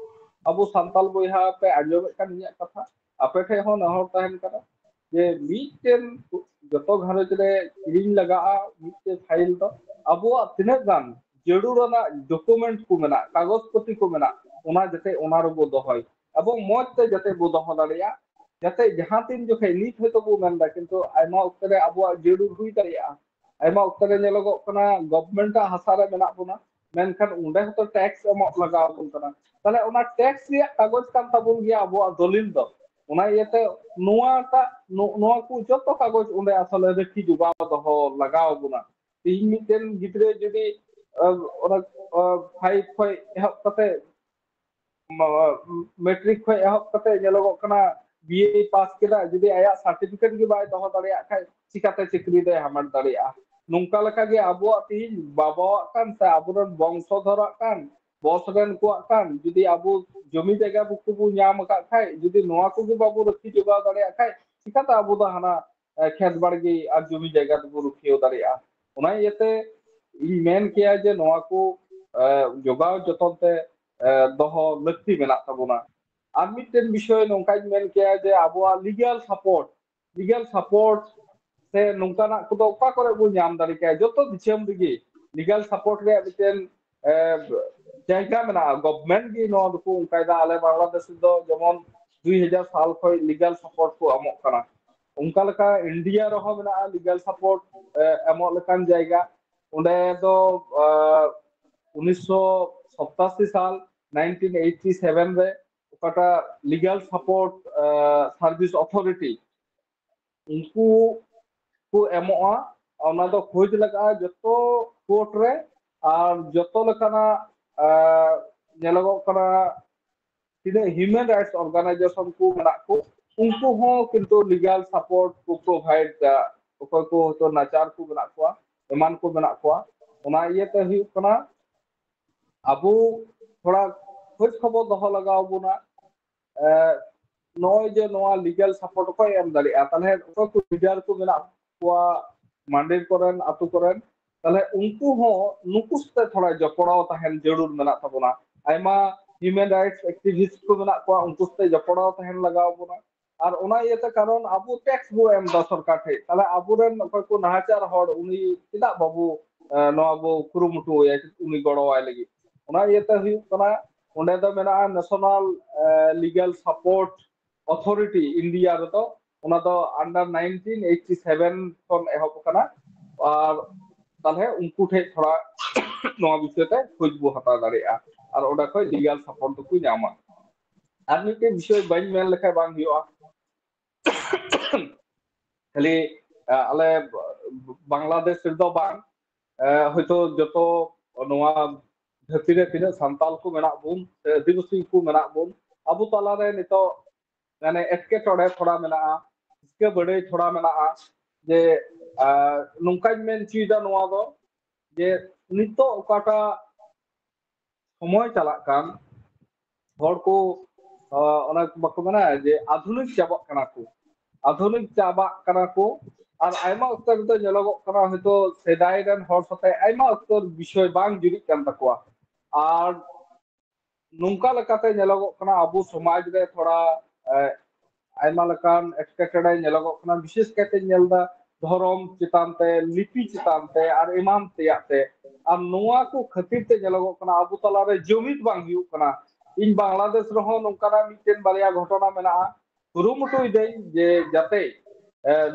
ᱟᱵᱚ ᱥᱟᱱᱛᱟᱞ ᱵᱚᱭᱦᱟ ᱯᱮ ᱟᱸᱡᱚᱢᱮᱫ ᱠᱟᱱ ᱤᱧᱟᱹᱜ ᱠᱟᱛᱷᱟ, ᱟᱯᱮ ᱴᱷᱮᱱ ᱦᱚᱸ ᱱᱮᱦᱚᱨ ᱛᱟᱦᱮᱱ ᱠᱟᱱᱟ ᱡᱮ ᱢᱤᱫᱴᱮᱱ ᱡᱚᱛᱚ ᱜᱷᱟᱨᱚᱸᱡᱽ ᱨᱮ ᱠᱤᱨᱤᱧ ᱞᱟᱜᱟᱜᱼᱟ ᱢᱤᱫᱴᱮᱱ ᱯᱷᱟᱭᱤᱞ ᱫᱚ᱾ ᱟᱵᱚᱣᱟᱜ ᱛᱤᱱᱟᱹᱜ ᱜᱟᱱ ᱡᱟᱹᱨᱩᱲ ᱟᱱᱟᱜ ᱰᱚᱠᱩᱢᱮᱱᱴ ᱠᱚ ᱢᱮᱱᱟᱜ, ᱠᱟᱜᱚᱡᱽ ᱯᱟᱹᱛᱤ ᱠᱚ ᱢᱮᱱᱟᱜ, ᱚᱱᱟ ᱡᱟᱛᱮ ᱚᱱᱟ ᱨᱮᱵᱚ ᱫᱚᱦᱚᱭ, ᱮᱵᱚᱝ ᱢᱚᱡᱽ ᱛᱮ ᱡᱟᱛᱮ ᱵᱚ ᱫᱚᱦᱚ ᱫᱟᱲᱮᱭᱟᱜ, ᱡᱟᱛᱮ ᱡᱟᱦᱟᱸ ᱛᱤᱱ ᱡᱚᱠᱷᱮᱡ ᱱᱤᱛ ᱦᱚᱭᱛᱳ ᱵᱚ ᱢᱮᱱᱫᱟ, ᱠᱤᱱᱛᱩ ᱟᱭᱢᱟ ᱚᱠᱛᱚ ᱨᱮ ᱟᱵᱚᱣᱟᱜ ᱡᱟᱹᱨᱩᱲ ᱦᱩᱭ ᱫᱟᱲᱮᱭᱟᱜᱼᱟ᱾ ᱟᱭᱢᱟ ᱚᱠᱛᱚ ᱨᱮ ᱧᱮᱞᱚᱜᱚᱜ ᱠᱟᱱᱟ ᱜᱚᱵᱷᱢᱮᱱᱴ ᱟᱜ ᱦᱟᱥᱟ ᱨᱮ ᱢᱮᱱᱟᱜ ᱵᱚᱱᱟ, ᱢᱮᱱᱠᱷᱟᱱ ᱚᱸᱰᱮ ᱦᱚᱸᱛᱚ ᱴᱮᱠᱥ ᱮᱢᱚᱜ ᱞᱟᱜᱟᱣ ᱟᱵᱚᱱ ᱠᱟᱱᱟ᱾ ᱛᱟᱦᱞᱮ ᱚᱱᱟ ᱴᱮᱠᱥ ᱨᱮᱭᱟᱜ ᱠᱟᱜᱚᱡᱽ ᱠᱟᱱ ᱛᱟᱵᱚᱱ ᱜᱮᱭᱟ ᱟᱵᱚᱣᱟᱜ ᱫᱚᱞᱤᱞ ᱫᱚ᱾ ᱚᱱᱟ ᱤᱭᱟᱹᱛᱮ ᱱᱚᱣᱟᱴᱟᱜ, ᱱᱚ-, ᱱᱚᱣᱟ ᱠᱚ ᱡᱚᱛᱚ ᱠᱟᱜᱚᱡᱽ ᱚᱸᱰᱮ ᱟᱥᱚᱞᱮ ᱨᱟᱹᱠᱷᱤ ᱡᱚᱜᱟᱣ ᱫᱚᱦᱚ ᱞᱟᱜᱟᱣ ᱟᱵᱚᱱᱟ᱾ ᱛᱮᱦᱮᱧ ᱢᱤᱫᱴᱮᱱ ᱜᱤᱫᱽᱨᱟᱹ ᱡᱩᱫᱤ, ᱟ, ᱚᱱᱟ, ᱟ, ᱯᱷᱟᱭᱤᱵᱷ ᱠᱷᱚᱡ ᱮᱦᱚᱵ ᱠᱟᱛᱮ ᱢᱟ-, ᱢᱮᱴᱨᱤᱠ ᱠᱷᱚᱡ ᱮᱦᱚᱵ ᱠᱟᱛᱮ ᱧᱮᱞᱚᱜᱚᱜ ᱠᱟᱱᱟ ᱵᱤ ᱮ ᱯᱟᱥ ᱠᱮᱫᱟ, ᱡᱩᱫᱤ ᱟᱭᱟᱜ ᱥᱟᱨᱴᱤᱯᱷᱤᱠᱮᱴ ᱜᱮ ᱵᱟᱭ ᱫᱚᱦᱚ ᱫᱟᱲᱮᱭᱟᱜ ᱠᱷᱟᱡ ᱪᱤᱠᱟᱛᱮ ᱪᱟᱹᱠᱨᱤ ᱫᱚᱭ ᱦᱟᱢᱮᱴ ᱫᱟᱲᱮᱭᱟᱜᱼᱟ? ᱱᱚᱝᱠᱟ ᱞᱮᱠᱟᱜᱮ ᱟᱵᱚᱣᱟᱜ ᱛᱮᱦᱤᱧ ᱵᱟᱵᱟᱣᱟᱜ ᱠᱟᱱ ᱥᱮ ᱟᱵᱚᱨᱮᱱ ᱵᱚᱝᱥᱚᱫᱷᱚᱨᱟᱜ ᱠᱟᱱ, ᱵᱚᱥ ᱨᱮᱱ ᱠᱚᱣᱟᱜ ᱠᱟᱱ, ᱡᱩᱫᱤ ᱟᱵᱚ ᱡᱚᱢᱤ ᱡᱟᱭᱜᱟ ᱵᱩᱠᱩ ᱵᱚ ᱧᱟᱢ ᱟᱠᱟᱫ ᱠᱷᱟᱡ, ᱡᱩᱫᱤ ᱱᱚᱣᱟ ᱠᱚᱜᱮ ᱵᱟᱵᱚ ᱨᱟᱹᱠᱷᱤ ᱡᱚᱜᱟᱣ ᱫᱟᱲᱮᱭᱟᱜ ᱠᱷᱟᱡ, ᱪᱤᱠᱟᱛᱮ ᱟᱵᱚ ᱫᱚ ᱦᱟᱱᱟ ᱮ, ᱠᱷᱮᱛ ᱵᱟᱲᱜᱮ ᱟᱨ ᱡᱚᱢᱤ ᱡᱟᱭᱜᱟ ᱫᱚᱵᱚ ᱨᱩᱠᱷᱤᱭᱟᱹ ᱫᱟᱲᱮᱭᱟᱜᱼᱟ᱾ ᱚᱱᱟ ᱤᱭᱟᱹᱛᱮ ᱤᱧ ᱢᱮᱱ ᱠᱮᱭᱟ ᱡᱮ ᱱᱚᱣᱟ ᱠᱚ, ᱮ, ᱡᱚᱜᱟᱣ ᱡᱚᱛᱚᱱ ᱛᱮ, ᱮ, ᱫᱚᱦᱚ ᱞᱟᱹᱠᱛᱤ ᱢᱮᱱᱟᱜ ᱛᱟᱵᱚᱱᱟ᱾ ᱟᱨ ᱢᱤᱫᱴᱮᱱ ᱵᱤᱥᱚᱭ ᱱᱚᱝᱠᱟᱧ ᱢᱮᱱ ᱠᱮᱭᱟ ᱡᱮ ᱟᱵᱚᱣᱟᱜ ᱞᱤᱜᱟᱞ ᱥᱟᱯᱳᱨᱴ, ᱞᱤᱜᱟᱞ ᱥᱟᱯᱳᱨᱴ ᱥᱮ ᱱᱚᱝᱠᱟᱱᱟᱜ ᱠᱚᱫᱚ ᱚᱠᱟ ᱠᱚᱨᱮ ᱵᱚᱱ ᱧᱟᱢ ᱫᱟᱲᱮ ᱠᱮᱭᱟ? ᱡᱚᱛᱚ ᱫᱤᱥᱚᱢ ᱨᱮᱜᱮ ᱞᱤᱜᱟᱞ ᱥᱟᱯᱳᱨᱴ ᱨᱮᱭᱟᱜ ᱢᱤᱫᱴᱮᱱ, ᱮ, ᱡᱟᱭᱜᱟ ᱢᱮᱱᱟᱜᱼᱟ, ᱜᱚᱵᱷᱢᱮᱱᱴ ᱜᱮ ᱱᱚᱣᱟ ᱫᱚᱠᱚ ᱚᱱᱠᱟᱭᱮᱫᱟ᱾ ᱟᱞᱮ ᱵᱟᱝᱞᱟᱫᱮᱥ ᱨᱮᱫᱚ ᱡᱮᱢᱚᱱ ᱫᱩᱭ ᱦᱟᱡᱟᱨ ᱥᱟᱞ ᱠᱷᱚᱱ ᱞᱤᱜᱟᱞ ᱥᱟᱯᱳᱨᱴ ᱠᱚ ᱮᱢᱚᱜ ᱠᱟᱱᱟ᱾ ᱚᱱᱠᱟ ᱞᱮᱠᱟ ᱤᱱᱰᱤᱭᱟ ᱨᱮᱦᱚᱸ ᱢᱮᱱᱟᱜᱼᱟ ᱞᱤᱜᱟᱞ ᱥᱟᱯᱳᱨᱴ, ᱮ, ᱮᱢᱚᱜ ᱞᱮᱠᱟᱱ ᱡᱟᱭᱜᱟ᱾ ᱚᱸᱰᱮ ᱫᱚ, ᱮ, ᱩᱱᱤᱥᱥᱚ ᱥᱟᱛᱟᱥᱤ ᱥᱟᱞ, ᱱᱟᱭᱤᱱᱴᱤᱱ ᱮᱭᱤᱴᱤ ᱥᱮᱵᱷᱮᱱ ᱨᱮ ᱚᱠᱟᱴᱟᱜ ᱞᱤᱜᱟᱞ ᱥᱟᱯᱳᱨᱴ, ᱮ, ᱥᱟᱨᱵᱷᱤᱥ ᱚᱛᱷᱚᱨᱤᱴᱤ, ᱩᱱᱠᱩ ᱠᱚ ᱮᱢᱚᱜᱼᱟ᱾ ᱚᱱᱟ ᱫᱚ ᱠᱷᱚᱡᱽ ᱞᱟᱜᱟᱜᱼᱟ ᱡᱚᱛᱚ ᱠᱳᱨᱴ ᱨᱮ, ᱟᱨ ᱡᱚᱛᱚ ᱞᱮᱠᱟᱱᱟᱜ, ᱮ, ᱧᱮᱞᱚᱜᱚᱜ ᱠᱟᱱᱟ ᱛᱤᱱᱟᱹᱜ ᱦᱤᱭᱩᱢᱮᱱ ᱨᱟᱭᱤᱴᱥ ᱚᱨᱜᱟᱱᱟᱭᱡᱮᱥᱚᱱ ᱠᱚ ᱢᱮᱱᱟᱜ ᱠᱚ, ᱩᱱᱠᱩ ᱦᱚᱸ ᱠᱤᱱᱛᱩ ᱞᱤᱜᱟᱞ ᱥᱟᱯᱳᱨᱴ ᱠᱚ ᱯᱨᱳᱵᱷᱟᱭᱤᱰ ᱫᱟ᱾ ᱚᱠᱚᱭ ᱠᱚ ᱦᱚᱭᱛᱳ ᱱᱟᱪᱟᱨ ᱠᱚ ᱢᱮᱱᱟᱜ ᱠᱚᱣᱟ, ᱮᱢᱟᱱ ᱠᱚ ᱢᱮᱱᱟᱜ ᱠᱚᱣᱟ, ᱚᱱᱟ ᱤᱭᱟᱹᱛᱮ ᱦᱩᱭᱩᱜ ᱠᱟᱱᱟ ᱟᱵᱚ ᱛᱷᱚᱲᱟ ᱠᱷᱳᱡᱽ ᱠᱷᱚᱵᱚᱨ ᱫᱚᱦᱚ ᱞᱟᱜᱟᱣ ᱵᱚᱱᱟ᱾ ᱮ, ᱱᱚᱜᱼᱚᱭ ᱡᱮ ᱱᱚᱣᱟ ᱞᱤᱜᱟᱞ ᱥᱟᱯᱳᱨᱴ ᱚᱠᱚᱭ ᱮᱢ ᱫᱟᱲᱮᱭᱟᱜᱼᱟ? ᱛᱟᱦᱞᱮ ᱚᱠᱚᱭ ᱠᱚ ᱞᱤᱰᱟᱨ ᱠᱚ ᱢᱮᱱᱟᱜ ᱠᱚᱣᱟ ᱢᱟᱱᱰᱤ ᱠᱚᱨᱮᱱ, ᱟᱹᱛᱩ ᱠᱚᱨᱮᱱ, ᱛᱟᱦᱞᱮ ᱩᱱᱠᱩ ᱦᱚᱸ ᱱᱩᱠᱩ ᱥᱟᱛᱮ ᱛᱷᱚᱲᱟ ᱡᱚᱯᱲᱟᱣ ᱛᱟᱦᱮᱱ ᱡᱟᱹᱨᱩᱲ ᱢᱮᱱᱟᱜ ᱛᱟᱵᱚᱱᱟ᱾ ᱟᱭᱢᱟ ᱦᱤᱭᱩᱢᱮᱱ ᱨᱟᱭᱤᱴᱥ ᱮᱠᱴᱤᱵᱷᱤᱥᱴ ᱠᱚ ᱢᱮᱱᱟᱜ ᱠᱚᱣᱟ, ᱩᱱᱠᱩ ᱥᱟᱛᱮ ᱡᱚᱯᱲᱟᱣ ᱛᱟᱦᱮᱱ ᱞᱟᱜᱟᱣ ᱵᱚᱱᱟ᱾ ᱟᱨ ᱚᱱᱟ ᱤᱭᱟᱹᱛᱮ, ᱠᱟᱨᱚᱱ ᱟᱵᱚ ᱴᱮᱠᱥ ᱵᱚ ᱮᱢ ᱮᱫᱟ ᱥᱚᱨᱠᱟᱨ ᱴᱷᱮᱡ, ᱛᱟᱦᱞᱮ ᱟᱵᱚᱨᱮᱱ ᱚᱠᱚᱭ ᱠᱚ ᱱᱟᱦᱟᱪᱟᱨ ᱦᱚᱲ, ᱩᱱᱤ ᱪᱮᱫᱟᱜ ᱵᱟᱵᱚ, ᱮ, ᱱᱚᱣᱟ ᱵᱚ ᱠᱩᱨᱩᱢᱩᱴᱩ ᱟᱭᱟ, ᱩᱱᱤ ᱜᱚᱲᱚᱣᱟᱭ ᱞᱟᱹᱜᱤᱫ? ᱚᱱᱟ ᱤᱭᱟᱹᱛᱮ ᱦᱩᱭᱩᱜ ᱠᱟᱱᱟ, ᱚᱸᱰᱮ ᱫᱚ ᱢᱮᱱᱟᱜᱼᱟ ᱱᱮᱥᱚᱱᱟᱞ, ᱮ, ᱞᱤᱜᱟᱞ ᱥᱟᱯᱳᱨᱴ ᱚᱛᱷᱚᱨᱤᱴᱤ ᱤᱱᱰᱤᱭᱟ ᱨᱮᱫᱚ, ᱚᱱᱟ ᱫᱚ under nineteen eighty seven ᱠᱷᱚᱱ ᱮᱦᱚᱵ ᱟᱠᱟᱱᱟ᱾ ᱟᱨ ᱛᱟᱦᱞᱮ ᱩᱱᱠᱩ ᱴᱷᱮᱡ ᱛᱷᱚᱲᱟ ᱱᱚᱣᱟ ᱵᱤᱥᱚᱭ ᱛᱮ ᱠᱷᱳᱡᱽ ᱵᱚ ᱦᱟᱛᱟᱣ ᱫᱟᱲᱮᱭᱟᱜᱼᱟ, ᱟᱨ ᱚᱸᱰᱮ ᱠᱷᱚᱡ ᱞᱤᱜᱟᱞ ᱥᱟᱯᱳᱨᱴ ᱫᱚᱠᱚ ᱧᱟᱢᱟ᱾ ᱟᱨ ᱢᱤᱫᱴᱮᱡ ᱵᱤᱥᱚᱭ ᱵᱟᱹᱧ ᱢᱮᱱ ᱞᱮᱠᱷᱟᱡ ᱵᱟᱝ ᱦᱩᱭᱩᱜᱼᱟ, ᱠᱷᱟᱹᱞᱤ, ᱟ, ᱟᱞᱮ ᱵᱟᱝᱞᱟᱫᱮᱥ ᱨᱮᱫᱚ ᱵᱟᱝ, ᱮ, ᱦᱚᱭᱛᱳ ᱡᱚᱛᱚ ᱱᱚᱣᱟ ᱫᱷᱟᱹᱨᱛᱤ ᱨᱮ ᱛᱤᱱᱟᱹᱜ ᱥᱟᱱᱛᱟᱞ ᱠᱚ ᱢᱮᱱᱟᱜ ᱵᱚᱱ ᱥᱮ ᱟᱹᱫᱤᱵᱟᱹᱥᱤ ᱠᱚ ᱢᱮᱱᱟᱜ ᱵᱚᱱ, ᱟᱵᱚ ᱛᱟᱞᱟᱨᱮ ᱱᱤᱛᱚᱜ ᱢᱟᱱᱮ ᱮᱴᱠᱮᱴᱚᱬᱮ ᱛᱷᱚᱲᱟ ᱢᱮᱱᱟᱜᱼᱟ, ᱦᱤᱥᱠᱟᱹ ᱵᱟᱹᱲᱟᱹᱭ ᱛᱷᱚᱲᱟ ᱢᱮᱱᱟᱜᱼᱟ᱾ ᱡᱮ ᱟᱨ ᱱᱚᱝᱠᱟᱧ ᱢᱮᱱ ᱦᱚᱪᱚᱭᱮᱫᱟ ᱱᱚᱣᱟ ᱫᱚ, ᱡᱮ ᱱᱤᱛᱚᱜ ᱚᱠᱟᱴᱟᱜ ᱥᱚᱢᱚᱭ ᱪᱟᱞᱟᱜ ᱠᱟᱱ, ᱦᱚᱲ ᱠᱚ ᱚᱱᱟ ᱵᱟᱠᱚ ᱢᱮᱱᱟ ᱡᱮ ᱟᱫᱷᱩᱱᱤᱠ ᱪᱟᱵᱟᱜ ᱠᱟᱱᱟ ᱠᱚ, ᱟᱫᱷᱩᱱᱤᱠ ᱪᱟᱵᱟᱜ ᱠᱟᱱᱟ ᱠᱚ᱾ ᱟᱨ ᱟᱭᱢᱟ ᱚᱠᱛᱚ ᱨᱮᱫᱚ ᱧᱮᱞᱚᱜᱚᱜ ᱠᱟᱱᱟ, ᱦᱚᱭᱛᱳ ᱥᱮᱫᱟᱭ ᱨᱮᱱ ᱦᱚᱲ ᱥᱟᱛᱮ ᱟᱭᱢᱟ ᱚᱠᱛᱚ ᱵᱤᱥᱚᱭ ᱵᱟᱝ ᱡᱩᱨᱤᱜ ᱠᱟᱱ ᱛᱟᱠᱚᱣᱟ᱾ ᱟᱨ ᱱᱚᱝᱠᱟ ᱞᱮᱠᱟᱛᱮ ᱧᱮᱞᱚᱜᱚᱜ ᱠᱟᱱᱟ ᱟᱵᱚ ᱥᱚᱢᱟᱡᱽ ᱨᱮ ᱛᱷᱚᱲᱟ ᱟᱭᱢᱟ ᱞᱮᱠᱟᱱ ᱮᱴᱠᱮᱴᱚᱬᱮ ᱧᱮᱞᱚᱜᱚᱜ ᱠᱟᱱᱟ᱾ ᱵᱤᱥᱮᱥ ᱠᱟᱭᱛᱮ ᱧᱮᱞ ᱮᱫᱟ ᱫᱷᱚᱨᱚᱢ ᱪᱮᱛᱟᱱ ᱛᱮ, ᱞᱤᱯᱤ ᱪᱮᱛᱟᱱ ᱛᱮ ᱟᱨ ᱮᱢᱟᱱ ᱛᱮᱭᱟᱜ ᱛᱮ᱾ ᱟᱨ ᱱᱚᱣᱟ ᱠᱚ ᱠᱷᱟᱹᱛᱤᱨ ᱛᱮ ᱧᱮᱞᱚᱜᱚᱜ ᱠᱟᱱᱟ ᱟᱵᱚ ᱛᱟᱞᱟᱨᱮ ᱡᱩᱢᱤᱫ ᱵᱟᱝ ᱦᱩᱭᱩᱜ ᱠᱟᱱᱟ᱾ ᱤᱧ ᱵᱟᱝᱞᱟᱫᱮᱥ ᱨᱮᱦᱚᱸ ᱱᱚᱝᱠᱟᱱᱟᱜ ᱢᱤᱫᱴᱮᱱ ᱵᱟᱨᱭᱟ ᱜᱷᱚᱴᱚᱱᱟ ᱢᱮᱱᱟᱜᱼᱟ᱾ ᱠᱩᱨᱩᱢᱩᱴᱩᱭ ᱫᱟᱹᱧ ᱡᱮ ᱡᱟᱛᱮ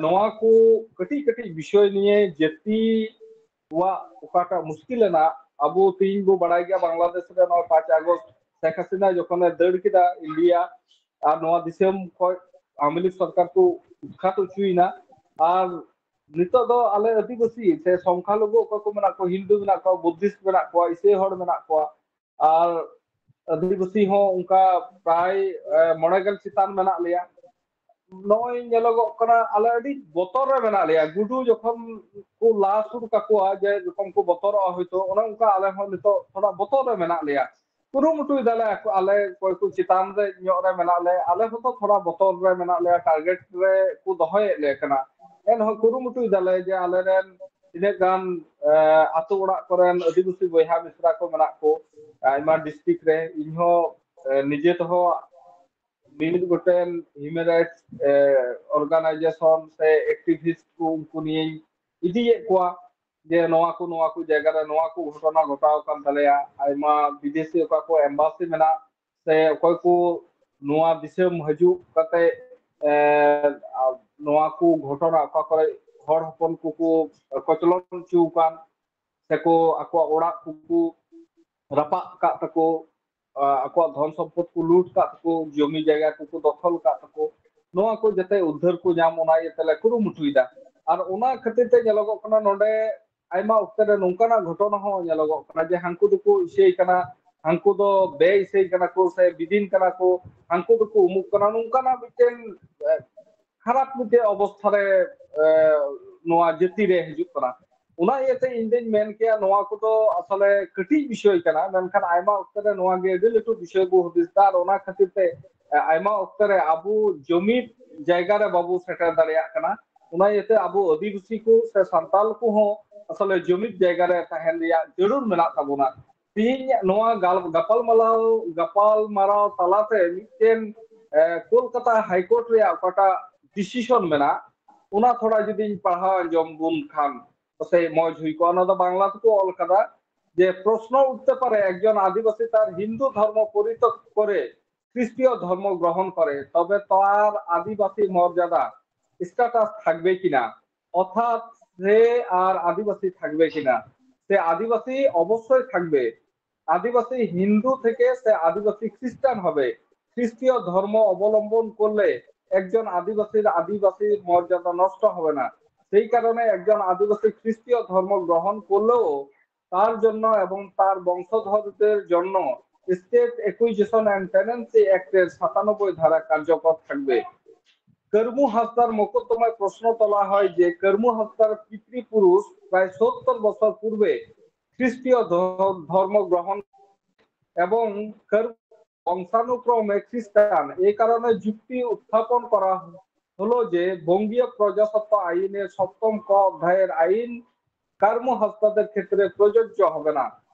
ᱱᱚᱣᱟ ᱠᱚ ᱠᱟᱹᱴᱤᱡ ᱠᱟᱹᱴᱤᱡ ᱵᱤᱥᱚᱭ ᱱᱤᱭᱮ ᱡᱟᱹᱛᱤ ᱠᱚᱣᱟᱜ ᱚᱠᱟᱴᱟᱜ ᱢᱩᱥᱠᱤᱞ ᱮᱱᱟ, ᱟᱵᱚ ᱛᱮᱦᱮᱧ ᱵᱚ ᱵᱟᱲᱟᱭ ᱜᱮᱭᱟ ᱵᱟᱝᱞᱟᱫᱮᱥ ᱨᱮ ᱱᱚᱣᱟ ᱯᱟᱸᱪ ᱟᱜᱚᱥᱴ ᱥᱮᱠ ᱦᱟᱥᱤᱱᱟ ᱡᱚᱠᱷᱚᱱᱮ ᱫᱟᱹᱲ ᱠᱮᱫᱟ ᱤᱱᱰᱤᱭᱟ ᱟᱨ ᱱᱚᱣᱟ ᱫᱤᱥᱚᱢ ᱠᱷᱚᱱ ᱟᱣᱟᱢᱤ ᱞᱤᱜᱽ ᱥᱚᱨᱠᱟᱨ ᱠᱚ ᱩᱛᱠᱷᱟᱛ ᱦᱚᱪᱚᱭᱮᱱᱟ᱾ ᱟᱨ ᱱᱤᱛᱚᱜ ᱫᱚ ᱟᱞᱮ ᱟᱹᱫᱤᱵᱟᱹᱥᱤ ᱥᱮ ᱥᱚᱝᱠᱷᱟᱞᱚᱜᱷᱩ ᱚᱠᱚᱭ ᱠᱚ ᱢᱮᱱᱟᱜ ᱠᱚᱣᱟ, ᱦᱤᱱᱫᱩ ᱢᱮᱱᱟᱜ ᱠᱚᱣᱟ, ᱵᱩᱫᱽᱫᱷᱤᱥᱴ ᱢᱮᱱᱟᱜ ᱠᱚᱣᱟ, ᱤᱥᱟᱹᱭ ᱦᱚᱲ ᱢᱮᱱᱟᱜ ᱠᱚᱣᱟ, ᱟᱨ ᱟᱹᱫᱤᱵᱟᱹᱥᱤ ᱦᱚᱸ ᱚᱱᱠᱟ ᱯᱨᱟᱭ ᱢᱚᱬᱮ ᱜᱮᱞ ᱪᱮᱛᱟᱱ ᱢᱮᱱᱟᱜ ᱞᱮᱭᱟ᱾ ᱱᱚᱜᱼᱚᱭ ᱧᱮᱞᱚᱜᱚᱜ ᱠᱟᱱᱟ ᱟᱞᱮ ᱟᱹᱰᱤ ᱵᱚᱛᱚᱨ ᱨᱮ ᱢᱮᱱᱟᱜ ᱞᱮᱭᱟ᱾ ᱜᱩᱰᱩ ᱡᱚᱠᱷᱚᱱ ᱠᱚ ᱞᱟ ᱥᱩᱨ ᱠᱟᱠᱚᱣᱟ ᱡᱮ ᱡᱚᱠᱷᱚᱱ ᱠᱚ ᱵᱚᱛᱚᱨᱚᱜᱼᱟ ᱦᱚᱭᱛᱳ, ᱚᱱᱮ ᱚᱱᱠᱟ ᱟᱞᱮ ᱦᱚᱸ ᱱᱤᱛᱚᱜ ᱛᱷᱚᱲᱟ ᱵᱚᱛᱚᱨ ᱨᱮ ᱢᱮᱱᱟᱜ ᱞᱮᱭᱟ᱾ ᱠᱩᱨᱩᱢᱩᱴᱩᱭ ᱫᱟᱞᱮ ᱟᱞᱮ ᱚᱠᱚᱭ ᱠᱚ ᱪᱮᱛᱟᱱ ᱨᱮ ᱧᱚᱜ ᱨᱮ ᱢᱮᱱᱟᱜ ᱞᱮ, ᱟᱞᱮ ᱦᱚᱸᱛᱚ ᱛᱷᱚᱲᱟ ᱵᱚᱛᱚᱨ ᱨᱮ ᱢᱮᱱᱟᱜ ᱞᱮᱭᱟ, ᱴᱟᱨᱜᱮᱴ ᱨᱮ ᱠᱚ ᱫᱚᱦᱚᱭᱮᱫ ᱞᱮ ᱠᱟᱱᱟ᱾ ᱮᱱᱦᱚᱸ ᱠᱩᱨᱩᱢᱩᱴᱩᱭ ᱫᱟᱞᱮ ᱡᱮ ᱟᱞᱮᱨᱮᱱ ᱛᱤᱱᱟᱹᱜ ᱜᱟᱱ ᱟᱛᱳ ᱚᱲᱟᱜ ᱠᱚᱨᱮᱱ ᱟᱹᱫᱤᱵᱟᱹᱥᱤ ᱵᱚᱭᱦᱟ ᱢᱤᱥᱨᱟ ᱠᱚ ᱢᱮᱱᱟᱜ ᱠᱚ ᱟᱭᱢᱟ ᱰᱤᱥᱴᱨᱤᱠᱴ ᱨᱮ, ᱤᱧᱦᱚᱸ ᱱᱤᱡᱮ ᱛᱮᱦᱚᱸ ᱢᱤᱢᱤᱫ ᱜᱚᱴᱮᱱ ᱦᱤᱭᱩᱢᱮᱱ ᱨᱟᱭᱤᱴᱥ ᱚᱨᱜᱟᱱᱟᱭᱡᱮᱥᱚᱱ ᱥᱮ ᱮᱠᱴᱤᱵᱷᱤᱥᱴ ᱠᱚ ᱩᱱᱠᱩ ᱱᱤᱭᱮᱧ ᱤᱫᱤᱭᱮᱫ ᱠᱚᱣᱟ ᱡᱮ ᱱᱚᱣᱟ ᱠᱚ ᱱᱚᱣᱟ ᱠᱚ ᱡᱟᱭᱜᱟ ᱨᱮ ᱱᱚᱣᱟ ᱠᱚ ᱜᱷᱚᱴᱚᱱᱟ ᱜᱷᱚᱴᱟᱣ ᱟᱠᱟᱱ ᱛᱟᱞᱮᱭᱟ᱾ ᱟᱭᱢᱟ ᱵᱤᱫᱮᱥᱤ ᱚᱠᱟ ᱠᱚ ᱮᱢᱵᱟᱥᱤ ᱢᱮᱱᱟᱜ ᱥᱮ ᱚᱠᱚᱭ ᱠᱚ ᱱᱚᱣᱟ ᱫᱤᱥᱚᱢ ᱦᱤᱡᱩᱜ ᱠᱟᱛᱮ ᱱᱚᱣᱟ ᱠᱚ ᱜᱷᱚᱴᱚᱱᱟ ᱚᱠᱟ ᱠᱚᱨᱮ ᱦᱚᱲ ᱦᱚᱯᱚᱱ ᱠᱚᱠᱚ ᱠᱚᱪᱞᱚᱱ ᱦᱚᱪᱚ ᱟᱠᱟᱱ ᱥᱮᱠᱚ ᱟᱠᱚᱣᱟᱜ ᱚᱲᱟᱜ ᱠᱚᱠᱚ ᱨᱟᱯᱟᱜ ᱟᱠᱟᱫ ᱛᱟᱠᱚ, ᱟᱠᱚᱣᱟᱜ ᱫᱷᱚᱱ ᱥᱚᱢᱯᱚᱫ ᱠᱚ ᱞᱩᱴ ᱟᱠᱟᱫ ᱛᱟᱠᱚ, ᱡᱚᱢᱤ ᱡᱟᱭᱜᱟ ᱠᱚᱠᱚ ᱫᱚᱠᱷᱚᱞ ᱟᱠᱟᱫ ᱛᱟᱠᱚ, ᱱᱚᱣᱟ ᱠᱚ ᱡᱟᱛᱮ ᱩᱫᱽᱫᱷᱟᱹᱨ ᱠᱚ ᱧᱟᱢ, ᱚᱱᱟ ᱤᱭᱟᱹ ᱛᱮᱞᱮ ᱠᱩᱨᱩᱢᱩᱴᱩᱭᱮᱫᱟ᱾ ᱟᱨ ᱚᱱᱟ ᱠᱷᱟᱹᱛᱤᱨ ᱛᱮ ᱧᱮᱞᱚᱜᱚᱜ ᱠᱟᱱᱟ ᱱᱚᱰᱮ ᱟᱭᱢᱟ ᱚᱠᱛᱮ ᱨᱮ ᱱᱚᱝᱠᱟᱱᱟᱜ ᱜᱷᱚᱴᱚᱱᱟ ᱦᱚᱸ ᱧᱮᱞᱚᱜᱚᱜ ᱠᱟᱱᱟ ᱡᱮ ᱦᱟᱱᱠᱩ ᱫᱚᱠᱚ ᱤᱥᱟᱹᱭ ᱠᱟᱱᱟ, ᱦᱟᱱᱠᱩ ᱫᱚ ᱵᱮ ᱤᱥᱟᱹᱭ ᱠᱟᱱᱟ ᱠᱚ ᱥᱮ ᱵᱤᱫᱤᱱ ᱠᱟᱱᱟ ᱠᱚ, ᱦᱟᱱᱠᱩ ᱫᱚᱠᱚ ᱩᱢᱩᱜ ᱠᱟᱱᱟ, ᱱᱚᱝᱠᱟᱱᱟᱜ ᱢᱤᱫᱴᱮᱱ ᱠᱷᱟᱨᱟᱯ ᱢᱤᱫᱴᱮᱱ ᱚᱵᱚᱥᱛᱷᱟ ᱨᱮ ᱱᱚᱣᱟ ᱡᱟᱹᱛᱤ ᱨᱮ ᱦᱤᱡᱩᱜ ᱠᱟᱱᱟ᱾ ᱚᱱᱟ ᱤᱭᱟᱹᱛᱮ ᱤᱧ ᱫᱚᱧ ᱢᱮᱱ ᱠᱮᱭᱟ, ᱱᱚᱣᱟ ᱠᱚᱫᱚ ᱟᱥᱚᱞᱮ ᱠᱟᱹᱴᱤᱡ ᱵᱤᱥᱚᱭ ᱠᱟᱱᱟ, ᱢᱮᱱᱠᱷᱟᱱ ᱟᱭᱢᱟ ᱚᱠᱛᱚ ᱨᱮ ᱱᱚᱣᱟ ᱜᱮ ᱟᱹᱰᱤ ᱞᱟᱹᱴᱩ ᱵᱤᱥᱚᱭ ᱵᱚ ᱦᱩᱫᱤᱥ ᱫᱟ᱾ ᱟᱨ ᱚᱱᱟ ᱠᱷᱟᱹᱛᱤᱨ ᱛᱮ ᱟᱭᱢᱟ ᱚᱠᱛᱚ ᱨᱮ ᱟᱵᱚ ᱡᱩᱢᱤᱫ ᱡᱟᱭᱜᱟ ᱨᱮ ᱵᱟᱵᱚ ᱥᱮᱴᱮᱨ ᱫᱟᱲᱮᱭᱟᱜ ᱠᱟᱱᱟ᱾ ᱚᱱᱟ ᱤᱭᱟᱹᱛᱮ ᱟᱵᱚ ᱟᱹᱫᱤᱵᱟᱹᱥᱤ ᱠᱚ ᱥᱮ ᱥᱟᱱᱛᱟᱞ ᱠᱚᱦᱚᱸ ᱟᱥᱚᱞᱮ ᱡᱩᱢᱤᱫ ᱡᱟᱭᱜᱟ ᱨᱮ ᱛᱟᱦᱮᱱ ᱨᱮᱭᱟᱜ ᱡᱟᱹᱨᱩᱲ ᱢᱮᱱᱟᱜ ᱛᱟᱵᱚᱱᱟ᱾ ᱛᱮᱦᱮᱧ ᱱᱚᱣᱟ ᱜᱟᱞ-, ᱜᱟᱯᱟᱞᱢᱟᱨᱟᱣ, ᱜᱟᱯᱟᱞᱢᱟᱨᱟᱣ ᱛᱟᱞᱟᱛᱮ ᱢᱤᱫᱴᱮᱱ, ᱮ, ᱠᱳᱞᱠᱟᱛᱟ ᱦᱟᱭᱠᱳᱨᱴ ᱨᱮᱭᱟᱜ ᱚᱠᱟᱴᱟᱜ ᱰᱤᱥᱤᱥᱚᱱ ᱢᱮᱱᱟᱜ, ᱚᱱᱟ ᱛᱷᱚᱲᱟ ᱡᱩᱫᱤᱧ ᱯᱟᱲᱦᱟᱣ ᱟᱸᱡᱚᱢ ᱵᱚᱱ ᱠᱷᱟᱱ ᱯᱟᱥᱮᱡ ᱢᱚᱡᱽ ᱦᱩᱭ ᱠᱚᱜᱼᱟ᱾ ᱚᱱᱟ ᱫᱚ ᱵᱟᱝᱞᱟ ᱛᱮᱠᱚ ᱚᱞ ᱠᱟᱫᱟ, যে প্রশ্ন উঠতে পারে, একজন আদিবাসী তার হিন্দু ধর্ম পরিত্যাগ করে খ্রিস্টীয় ধর্ম গ্রহণ করে, তবে তার আদিবাসী মর্যাদা, স্ট্যাটাস থাকবে কিনা, অর্থাৎ সে আর আদিবাসী থাকবে কিনা। সে আদিবাসী অবশ্যই থাকবে। আদিবাসী হিন্দু থেকে সে আদিবাসী খ্রিস্টান হবে। খ্রিস্টীয় ধর্ম অবলম্বন করলে একজন আদিবাসীর আদিবাসী মর্যাদা নষ্ট হবে না। সেই কারণে একজন আদিবাসী খ্রিস্টীয় ধর্ম গ্রহণ করলেও তার জন্য এবং তার বংশধরদের জন্য স্টেট অ্যাকুইজিশন অ্যান্ড টেনেন্সি অ্যাক্টের সাতানব্বই ধারা কার্যকর থাকবে। কর্মু হাসদার মোকদ্দমায় প্রশ্ন তোলা হয় যে কর্মু হাসদার পিতৃপুরুষ প্রায় সত্তর বছর পূর্বে খ্রিস্টীয় ধ-, ধর্ম গ্রহণ এবং কর্মু বংশানুক্রমে খ্রিস্টান। এই কারণে যুক্তি উত্থাপন করা হলো যে বঙ্গীয় প্রজাস্বত্ব আইনের সপ্তম ক অধ্যায়ের আইন কর্মু হাসদাদের ক্ষেত্রে প্রযোজ্য হবে না।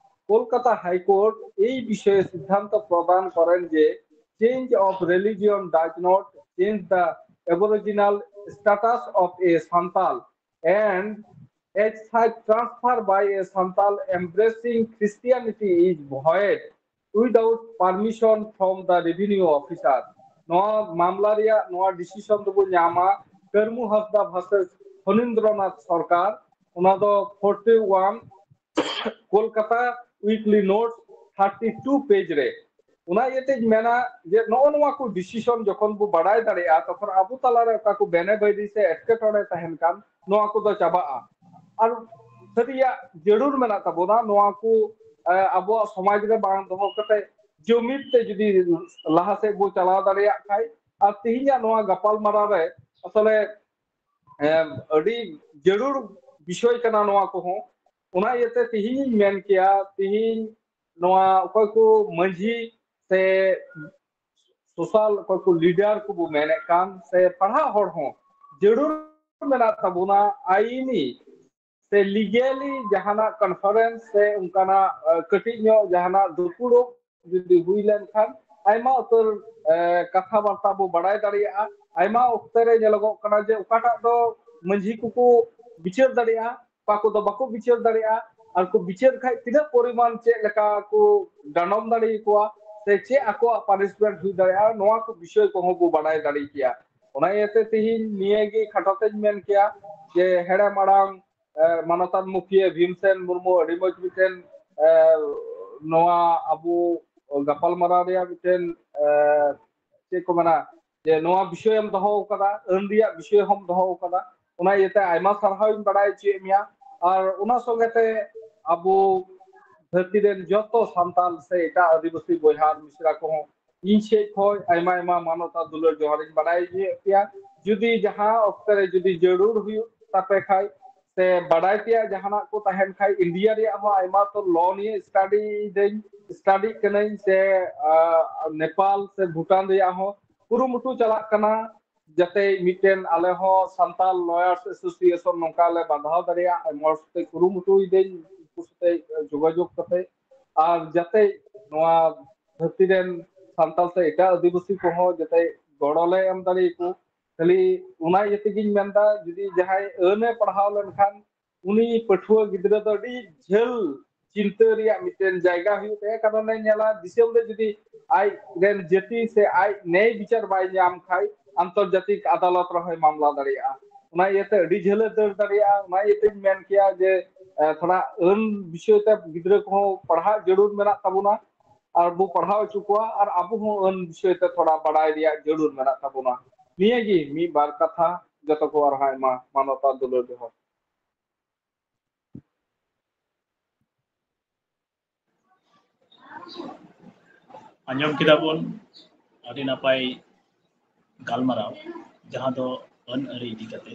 কলকাতা হাইকোর্ট এই বিষয়ে সিদ্ধান্ত প্রদান করেন যে change of religion does not change the aboriginal status of a Santal and as such transfer by a Santal embracing Christianity is void without permission from the revenue officer. ᱱᱚᱣᱟ ᱢᱟᱢᱞᱟ ᱨᱮᱭᱟᱜ ᱱᱚᱣᱟ ᱰᱤᱥᱤᱥᱚᱱ ᱫᱚᱵᱚ ᱧᱟᱢᱟ ᱠᱟᱹᱨᱢᱩ ᱦᱟᱸᱥᱫᱟ ᱵᱷᱟᱨᱥᱮᱥ ᱯᱷᱚᱱᱤᱱᱫᱨᱚᱱᱟᱛᱷ ᱥᱚᱨᱠᱟᱨ, ᱚᱱᱟ ᱫᱚ forty one Kolkata ᱩᱭᱤᱠᱞᱤ note thirty two page ᱨᱮ᱾ ᱚᱱᱟ ᱤᱭᱟᱹᱛᱮᱧ ᱢᱮᱱᱟ ᱡᱮ ᱱᱚᱜᱼᱚ ᱱᱚᱣᱟ ᱠᱚ ᱰᱤᱥᱤᱥᱚᱱ ᱡᱚᱠᱷᱚᱱ ᱵᱚ ᱵᱟᱲᱟᱭ ᱫᱟᱲᱮᱭᱟᱜᱼᱟ, ᱛᱚᱠᱷᱚᱱ ᱟᱵᱚ ᱛᱟᱞᱟᱨᱮ ᱚᱠᱟ ᱠᱚ ᱵᱮᱱᱮ ᱵᱟᱹᱭᱨᱤ ᱥᱮ ᱮᱴᱠᱮᱴᱚᱬᱮ ᱛᱟᱦᱮᱱ ᱠᱟᱱ, ᱱᱚᱣᱟ ᱠᱚᱫᱚ ᱪᱟᱵᱟᱜᱼᱟ᱾ ᱟᱨ ᱥᱟᱹᱨᱤᱭᱟᱜ ᱡᱟᱹᱨᱩᱲ ᱢᱮᱱᱟᱜ ᱛᱟᱵᱚᱱᱟ ᱱᱚᱣᱟ ᱠᱚ ᱟᱵᱚᱣᱟᱜ ᱥᱚᱢᱟᱡᱽ ᱨᱮ ᱵᱟᱝ ᱫᱚᱦᱚ ᱠᱟᱛᱮ ᱡᱩᱢᱤᱫ ᱛᱮ ᱡᱩᱫᱤ ᱞᱟᱦᱟ ᱥᱮᱫ ᱵᱚ ᱪᱟᱞᱟᱣ ᱫᱟᱲᱮᱭᱟᱜ ᱠᱷᱟᱱ᱾ ᱟᱨ ᱛᱮᱦᱮᱧᱟᱜ ᱱᱚᱣᱟ ᱜᱟᱯᱟᱞ ᱢᱟᱨᱟᱣ ᱨᱮ ᱟᱥᱚᱞᱮ ᱟᱹᱰᱤ ᱡᱟᱹᱨᱩᱲ ᱵᱤᱥᱚᱭ ᱠᱟᱱᱟ ᱱᱚᱣᱟ ᱠᱚᱦᱚᱸ᱾ ᱚᱱᱟ ᱤᱭᱟᱹᱛᱮ ᱛᱮᱦᱮᱧ ᱤᱧ ᱢᱮᱱ ᱠᱮᱭᱟ, ᱛᱮᱦᱮᱧ ᱱᱚᱣᱟ ᱚᱠᱚᱭ ᱠᱚ ᱢᱟᱹᱡᱷᱤ ᱥᱮ ᱥᱳᱥᱟᱞ ᱚᱠᱚᱭ ᱠᱚ ᱞᱤᱰᱟᱨ ᱠᱚᱵᱚ ᱢᱮᱱᱮᱫ ᱠᱟᱱ ᱥᱮ ᱯᱟᱲᱦᱟᱜ ᱦᱚᱲ ᱦᱚᱸ ᱡᱟᱹᱨᱩᱲ ᱢᱮᱱᱟᱜ ᱛᱟᱵᱚᱱᱟ ᱟᱭᱤᱱᱤ ᱥᱮ ᱞᱤᱜᱮᱞᱤ ᱡᱟᱦᱟᱱᱟᱜ ᱠᱚᱱᱯᱷᱟᱨᱮᱱᱥ ᱥᱮ ᱚᱱᱠᱟᱱᱟᱜ ᱠᱟᱹᱴᱤᱡ ᱧᱚᱜ ᱡᱟᱦᱟᱱᱟᱜ ᱫᱩᱯᱩᱲᱩᱵ ᱡᱩᱫᱤ ᱦᱩᱭ ᱞᱮᱱᱠᱷᱟᱱ ᱟᱭᱢᱟ ᱩᱛᱟᱹᱨ ᱠᱟᱛᱷᱟ ᱵᱟᱨᱛᱟ ᱵᱚ ᱵᱟᱲᱟᱭ ᱫᱟᱲᱮᱭᱟᱜᱼᱟ᱾ ᱟᱭᱢᱟ ᱚᱠᱛᱮ ᱨᱮ ᱧᱮᱞᱚᱜᱚᱜ ᱠᱟᱱᱟ ᱡᱮ ᱚᱠᱟᱴᱟᱜ ᱫᱚ ᱢᱟᱹᱡᱷᱤ ᱠᱚᱠᱚ ᱵᱤᱪᱟᱹᱨ ᱫᱟᱲᱮᱭᱟᱜᱼᱟ, ᱚᱠᱟ ᱠᱚᱫᱚ ᱵᱟᱠᱚ ᱵᱤᱪᱟᱹᱨ ᱫᱟᱲᱮᱭᱟᱜᱼᱟ, ᱟᱨ ᱠᱚ ᱵᱤᱪᱟᱹᱨ ᱠᱷᱟᱡ ᱛᱤᱱᱟᱹᱜ ᱯᱚᱨᱤᱢᱟᱱ ᱪᱮᱫ ᱞᱮᱠᱟ ᱠᱚ ᱰᱟᱸᱰᱚᱢ ᱫᱟᱲᱮᱭᱟᱠᱚᱣᱟ ᱥᱮ ᱪᱮᱫ ᱟᱠᱚᱣᱟᱜ ᱯᱟᱱᱤᱥᱢᱮᱱᱴ ᱦᱩᱭ ᱫᱟᱲᱮᱭᱟᱜᱼᱟ, ᱱᱚᱣᱟ ᱠᱚ ᱵᱤᱥᱚᱭ ᱠᱚᱦᱚᱸ ᱵᱚ ᱵᱟᱰᱟᱭ ᱫᱟᱲᱮ ᱠᱮᱭᱟ᱾ ᱚᱱᱟ ᱤᱭᱟᱹᱛᱮ ᱛᱮᱦᱮᱧ ᱱᱤᱭᱟᱹ ᱜᱮ ᱠᱷᱟᱴᱚ ᱛᱮᱧ ᱢᱮᱱ ᱠᱮᱭᱟ ᱡᱮ ᱦᱮᱲᱮᱢ ᱟᱲᱟᱝ ᱢᱟᱱᱚᱛᱟᱱ ᱢᱩᱠᱷᱤᱭᱟᱹ ᱵᱷᱤᱢᱥᱮᱱ ᱢᱩᱨᱢᱩ ᱟᱹᱰᱤ ᱢᱚᱡᱽ ᱢᱤᱫᱴᱮᱱ ᱱᱚᱣᱟ ᱟᱵᱚ ᱜᱟᱯᱟᱞ ᱢᱟᱨᱟᱣ ᱨᱮᱭᱟᱜ ᱢᱤᱫᱴᱮᱱ ᱪᱮᱫ ᱠᱚ ᱢᱮᱱᱟ ᱡᱮ ᱱᱚᱣᱟ ᱵᱤᱥᱚᱭ ᱮᱢ ᱫᱚᱦᱚ ᱟᱠᱟᱫᱟ, ᱟᱹᱱ ᱨᱮᱭᱟᱜ ᱵᱤᱥᱚᱭ ᱦᱚᱸᱢ ᱫᱚᱦᱚ ᱟᱠᱟᱫᱟ᱾ ᱚᱱᱟ ᱤᱭᱟᱹᱛᱮ ᱟᱭᱢᱟ ᱥᱟᱨᱦᱟᱣ ᱤᱧ ᱵᱟᱲᱟᱭ ᱦᱚᱪᱚᱭᱮᱫ ᱢᱮᱭᱟ᱾ ᱟᱨ ᱚᱱᱟ ᱥᱚᱸᱜᱮ ᱛᱮ ᱟᱵᱚ ᱫᱷᱟᱹᱨᱛᱤ ᱨᱮᱱ ᱡᱚᱛᱚ ᱥᱟᱱᱛᱟᱲ ᱥᱮ ᱮᱴᱟᱜ ᱟᱹᱫᱤᱵᱟᱹᱥᱤ ᱵᱚᱭᱦᱟ ᱟᱨ ᱢᱤᱥᱨᱟ ᱠᱚᱦᱚᱸ ᱤᱧ ᱥᱮᱫ ᱠᱷᱚᱱ ᱟᱭᱢᱟ ᱟᱭᱢᱟ ᱢᱟᱱᱚᱛ ᱟᱨ ᱫᱩᱞᱟᱹᱲ ᱡᱚᱦᱟᱨ ᱤᱧ ᱵᱟᱲᱟᱭ ᱦᱚᱪᱚᱭᱮᱫ ᱯᱮᱭᱟ᱾ ᱡᱩᱫᱤ ᱡᱟᱦᱟᱸ ᱚᱠᱛᱮ ᱨᱮ ᱡᱩᱫᱤ ᱡᱟᱹᱨᱩᱲ ᱦᱩᱭᱩᱜ ᱛᱟᱯᱮ ᱠᱷᱟᱡ ᱥᱮ ᱵᱟᱰᱟᱭ ᱛᱮᱭᱟᱜ ᱡᱟᱦᱟᱱᱟᱜ ᱠᱚ ᱛᱟᱦᱮᱱ ᱠᱷᱟᱡ, ᱤᱱᱰᱤᱭᱟ ᱨᱮᱭᱟᱜ ᱦᱚᱸ ᱟᱭᱢᱟ ᱩᱛᱟᱹᱨ ᱞᱚ ᱱᱤᱭᱮ ᱥᱴᱟᱰᱤ ᱫᱟᱹᱧ, ᱥᱴᱟᱰᱤᱜ ᱠᱟᱹᱱᱟᱹᱧ ᱥᱮ ᱱᱮᱯᱟᱞ ᱥᱮ ᱵᱷᱩᱴᱟᱱ ᱨᱮᱭᱟᱜ ᱦᱚᱸ ᱠᱩᱨᱩᱢᱩᱴᱩ ᱪᱟᱞᱟᱜ ᱠᱟᱱᱟ᱾ ᱡᱟᱛᱮ ᱢᱤᱫᱴᱮᱱ ᱟᱞᱮ ᱦᱚᱸ ᱥᱟᱱᱛᱟᱲ ᱞᱚᱭᱟᱨᱥ ᱮᱥᱳᱥᱤᱭᱮᱥᱚᱱ ᱱᱚᱝᱠᱟ ᱞᱮ ᱵᱟᱸᱫᱷᱟᱣ ᱫᱟᱲᱮᱭᱟᱜ, ᱟᱭᱢᱟ ᱦᱚᱲ ᱥᱟᱛᱮ ᱠᱩᱨᱩᱢᱩᱴᱩᱭ ᱫᱟᱹᱧ, ᱩᱱᱠᱩ ᱥᱟᱛᱮ ᱡᱳᱜᱟᱡᱳᱜᱽ ᱠᱟᱛᱮ, ᱟᱨ ᱡᱟᱛᱮ ᱱᱚᱣᱟ ᱫᱷᱟᱹᱨᱛᱤ ᱨᱮᱱ ᱥᱟᱱᱛᱟᱲ ᱥᱮ ᱮᱴᱟᱜ ᱟᱹᱫᱤᱵᱟᱹᱥᱤ ᱠᱚᱦᱚᱸ ᱡᱟᱛᱮ ᱜᱚᱲᱚ ᱞᱮ ᱮᱢ ᱫᱟᱲᱮᱭᱟᱠᱚ᱾ ᱠᱷᱟᱹᱞᱤ ᱚᱱᱟ ᱤᱭᱟᱹ ᱛᱮᱜᱤᱧ ᱢᱮᱱᱫᱟ, ᱡᱩᱫᱤ ᱡᱟᱦᱟᱸᱭ ᱟᱹᱱ ᱮ ᱯᱟᱲᱦᱟᱣ ᱞᱮᱱᱠᱷᱟᱱ ᱩᱱᱤ ᱯᱟᱹᱴᱷᱩᱣᱟᱹ ᱜᱤᱫᱽᱨᱟᱹ ᱫᱚ ᱟᱹᱰᱤ ᱡᱷᱟᱹᱞ ᱪᱤᱱᱛᱟᱹ ᱨᱮᱭᱟᱜ ᱢᱤᱫᱴᱮᱱ ᱡᱟᱭᱜᱟ ᱦᱩᱭᱩᱜ ᱛᱟᱭᱟ᱾ ᱠᱟᱨᱚᱱ ᱮ ᱧᱮᱞᱟ ᱫᱤᱥᱚᱢ ᱨᱮ ᱡᱩᱫᱤ ᱟᱡ ᱨᱮᱱ ᱡᱟᱹᱛᱤ ᱥᱮ ᱟᱡ ᱱᱮᱭ ᱵᱤᱪᱟᱹᱨ ᱵᱟᱭ ᱧᱟᱢ ᱠᱷᱟᱡ ᱟᱱᱛᱚᱨᱡᱟᱛᱤᱠ ᱟᱫᱟᱞᱚᱛ ᱨᱮᱦᱚᱸᱭ ᱢᱟᱢᱞᱟ ᱫᱟᱲᱮᱭᱟᱜᱼᱟ᱾ ᱚᱱᱟ ᱤᱭᱟᱹᱛᱮ ᱟᱹᱰᱤ ᱡᱷᱟᱹᱞᱮ ᱫᱟᱹᱲ ᱫᱟᱲᱮᱭᱟᱜᱼᱟ᱾ ᱚᱱᱟ ᱤᱭᱟᱹᱛᱮᱧ ᱢᱮᱱ ᱠᱮᱭᱟ ᱡᱮ ᱮ, ᱛᱷᱚᱲᱟ ᱟᱹᱱ ᱵᱤᱥᱚᱭ ᱛᱮ ᱜᱤᱫᱽᱨᱟᱹ ᱠᱚᱦᱚᱸ ᱯᱟᱲᱦᱟᱜ ᱡᱟᱹᱨᱩᱲ ᱢᱮᱱᱟᱜ ᱛᱟᱵᱚᱱᱟ ᱟᱨ ᱵᱚ ᱯᱟᱲᱦᱟᱣ ᱦᱚᱪᱚ ᱠᱚᱣᱟ ᱟᱨ ᱟᱵᱚ ᱦᱚᱸ ᱟᱹᱱ ᱵᱤᱥᱚᱭ ᱛᱮ ᱛᱷᱚᱲᱟ ᱵᱟᱲᱟᱭ ᱨᱮᱭᱟᱜ ᱡᱟᱹᱨᱩᱲ ᱢᱮᱱᱟᱜ ᱛᱟᱵᱚᱱᱟ᱾ ᱱᱤᱭᱟᱹ ᱜᱮ ᱢᱤᱫ ᱵᱟᱨ ᱠᱟᱛᱷᱟ᱾ ᱡᱚᱛᱚ ᱠᱚ ᱟᱨᱦᱚᱸ ᱟᱭᱢᱟ ᱢᱟᱱᱚᱛ ᱟᱨ ᱫᱩᱞᱟᱹᱲ ᱡᱚᱦᱟᱨ᱾ ᱟᱸᱡᱚᱢ ᱠᱮᱫᱟ ᱵᱚᱱ ᱟᱹᱰᱤ ᱱᱟᱯᱟᱭ ᱜᱟᱞᱢᱟᱨᱟᱣ, ᱡᱟᱦᱟᱸ ᱫᱚ ᱟᱹᱱ ᱟᱹᱨᱤ ᱤᱫᱤ ᱠᱟᱛᱮ,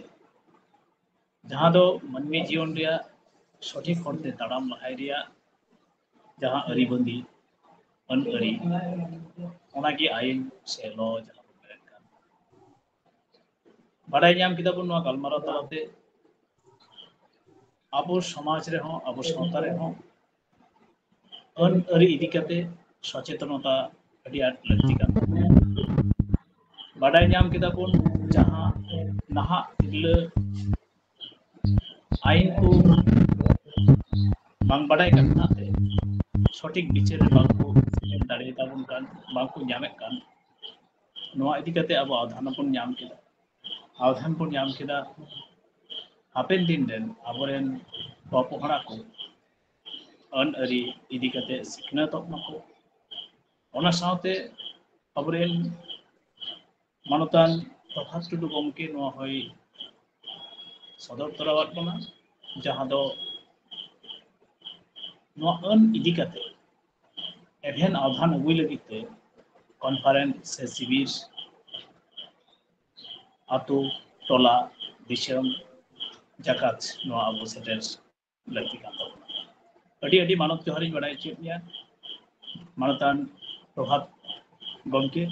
ᱡᱟᱦᱟᱸ ᱫᱚ ᱢᱟᱹᱱᱢᱤ ᱡᱤᱭᱚᱱ ᱨᱮᱭᱟᱜ ᱥᱚᱴᱷᱤᱠ ᱦᱚᱨᱛᱮ ᱛᱟᱲᱟᱢ ᱞᱟᱦᱟᱭ ᱨᱮᱭᱟᱜ ᱡᱟᱦᱟᱸ ᱟᱹᱨᱤᱵᱟᱹᱫᱤ, ᱟᱹᱱ ᱟᱹᱨᱤ, ᱚᱱᱟᱜᱮ ᱟᱭᱤᱱ ᱥᱮ ᱞᱚ ᱡᱟᱦᱟᱸ ᱵᱚᱱ ᱢᱮᱱᱮᱫ ᱠᱟᱱ᱾ ᱵᱟᱰᱟᱭ ᱧᱟᱢ ᱠᱮᱫᱟ ᱵᱚᱱ ᱱᱚᱣᱟ ᱜᱟᱞᱢᱟᱨᱟᱣ ᱛᱟᱞᱟᱛᱮ ᱟᱵᱚ ᱥᱚᱢᱟᱡᱽ ᱨᱮᱦᱚᱸ, ᱟᱵᱚ ᱥᱟᱶᱛᱟ ᱨᱮᱦᱚᱸ ᱟᱹᱱ ᱟᱹᱨᱤ ᱤᱫᱤ ᱠᱟᱛᱮ ᱥᱚᱪᱮᱛᱚᱱᱚᱛᱟ ᱟᱹᱰᱤ ᱟᱸᱴ ᱞᱟᱹᱠᱛᱤ ᱠᱟᱱ ᱛᱟᱵᱚᱱᱟ᱾ ᱵᱟᱰᱟᱭ ᱧᱟᱢ ᱠᱮᱫᱟ ᱵᱚᱱ ᱡᱟᱦᱟᱸ ᱱᱟᱦᱟᱜ ᱛᱤᱨᱞᱟᱹ ᱟᱭᱤᱱ ᱠᱚ ᱵᱟᱝ ᱵᱟᱰᱟᱭ ᱠᱟᱱ ᱛᱮ ᱥᱚᱴᱷᱤᱠ ᱵᱤᱪᱟᱹᱨ ᱨᱮ ᱵᱟᱝ ᱠᱚ ᱮᱢ ᱫᱟᱲᱮᱭᱟᱛᱟᱵᱚᱱ ᱠᱟᱱ, ᱵᱟᱝ ᱠᱚ ᱧᱟᱢᱮᱫ ᱠᱟᱱ, ᱱᱚᱣᱟ ᱤᱫᱤ ᱠᱟᱛᱮ ᱟᱵᱚ ᱟᱣᱫᱷᱟᱱ ᱵᱚᱱ ᱧᱟᱢ ᱠᱮᱫᱟ᱾ ᱟᱣᱫᱷᱟᱱ ᱵᱚᱱ ᱧᱟᱢ ᱠᱮᱫᱟ ᱦᱟᱯᱮᱱ ᱫᱤᱱ ᱨᱮᱱ ᱟᱵᱚᱨᱮᱱ ᱯᱚᱯᱚᱦᱲᱟ ᱠᱚ ᱟᱹᱱ ᱟᱹᱨᱤ ᱤᱫᱤ ᱠᱟᱛᱮ ᱥᱤᱠᱷᱱᱟᱹᱛᱚᱜ ᱢᱟᱠᱚ᱾ ᱚᱱᱟ ᱥᱟᱶᱛᱮ ᱟᱵᱚᱨᱮᱱ ᱢᱟᱱᱚᱛᱟᱱ ᱯᱨᱚᱵᱷᱟᱛ ᱴᱩᱰᱩ ᱜᱚᱢᱠᱮ ᱱᱚᱣᱟ ᱦᱚᱸᱭ ᱥᱚᱫᱚᱨ ᱛᱚᱨᱟᱣᱟᱫ ᱵᱚᱱᱟ, ᱡᱟᱦᱟᱸ ᱫᱚ ᱱᱚᱣᱟ ᱟᱹᱱ ᱤᱫᱤ ᱠᱟᱛᱮ ᱮᱵᱷᱮᱱ ᱟᱣᱫᱷᱟᱱ ᱟᱹᱜᱩᱭ ᱞᱟᱹᱜᱤᱫ ᱛᱮ ᱠᱚᱱᱯᱷᱟᱨᱮᱱᱥ ᱥᱮ ᱥᱤᱵᱤᱨ ᱟᱛᱳ, ᱴᱚᱞᱟ, ᱫᱤᱥᱚᱢ, ᱡᱟᱠᱟᱛ ᱱᱚᱣᱟ ᱟᱵᱚ ᱥᱮᱴᱮᱨ ᱞᱟᱹᱠᱛᱤ ᱠᱟᱱ ᱛᱟᱵᱚᱱᱟ᱾ ᱟᱹᱰᱤ ᱟᱹᱰᱤ ᱢᱟᱱᱚᱛ ᱡᱚᱦᱟᱨᱤᱧ ᱵᱟᱲᱟᱭ ᱦᱚᱪᱚᱭᱮᱫ ᱢᱮᱭᱟ ᱢᱟᱱᱚᱛᱟᱱ ᱯᱨᱚᱵᱷᱟᱛ ᱜᱚᱢᱠᱮ,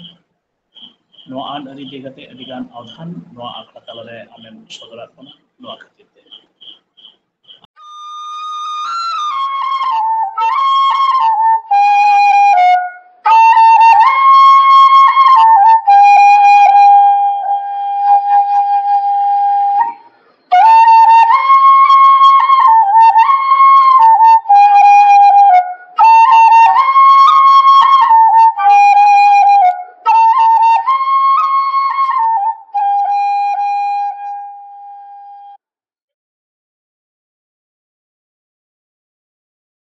ᱱᱚᱣᱟ ᱟᱹᱱ ᱟᱹᱨᱤ ᱤᱫᱤ ᱠᱟᱛᱮ ᱟᱹᱰᱤ ᱜᱟᱱ ᱟᱣᱫᱷᱟᱱ ᱱᱚᱣᱟ ᱟᱠᱷᱲᱟ ᱛᱟᱞᱟᱨᱮ ᱟᱢᱮᱢ ᱥᱚᱫᱚᱨᱟᱫ ᱵᱚᱱᱟ, ᱱᱚᱣᱟ ᱠᱷᱟᱹᱛᱤᱨ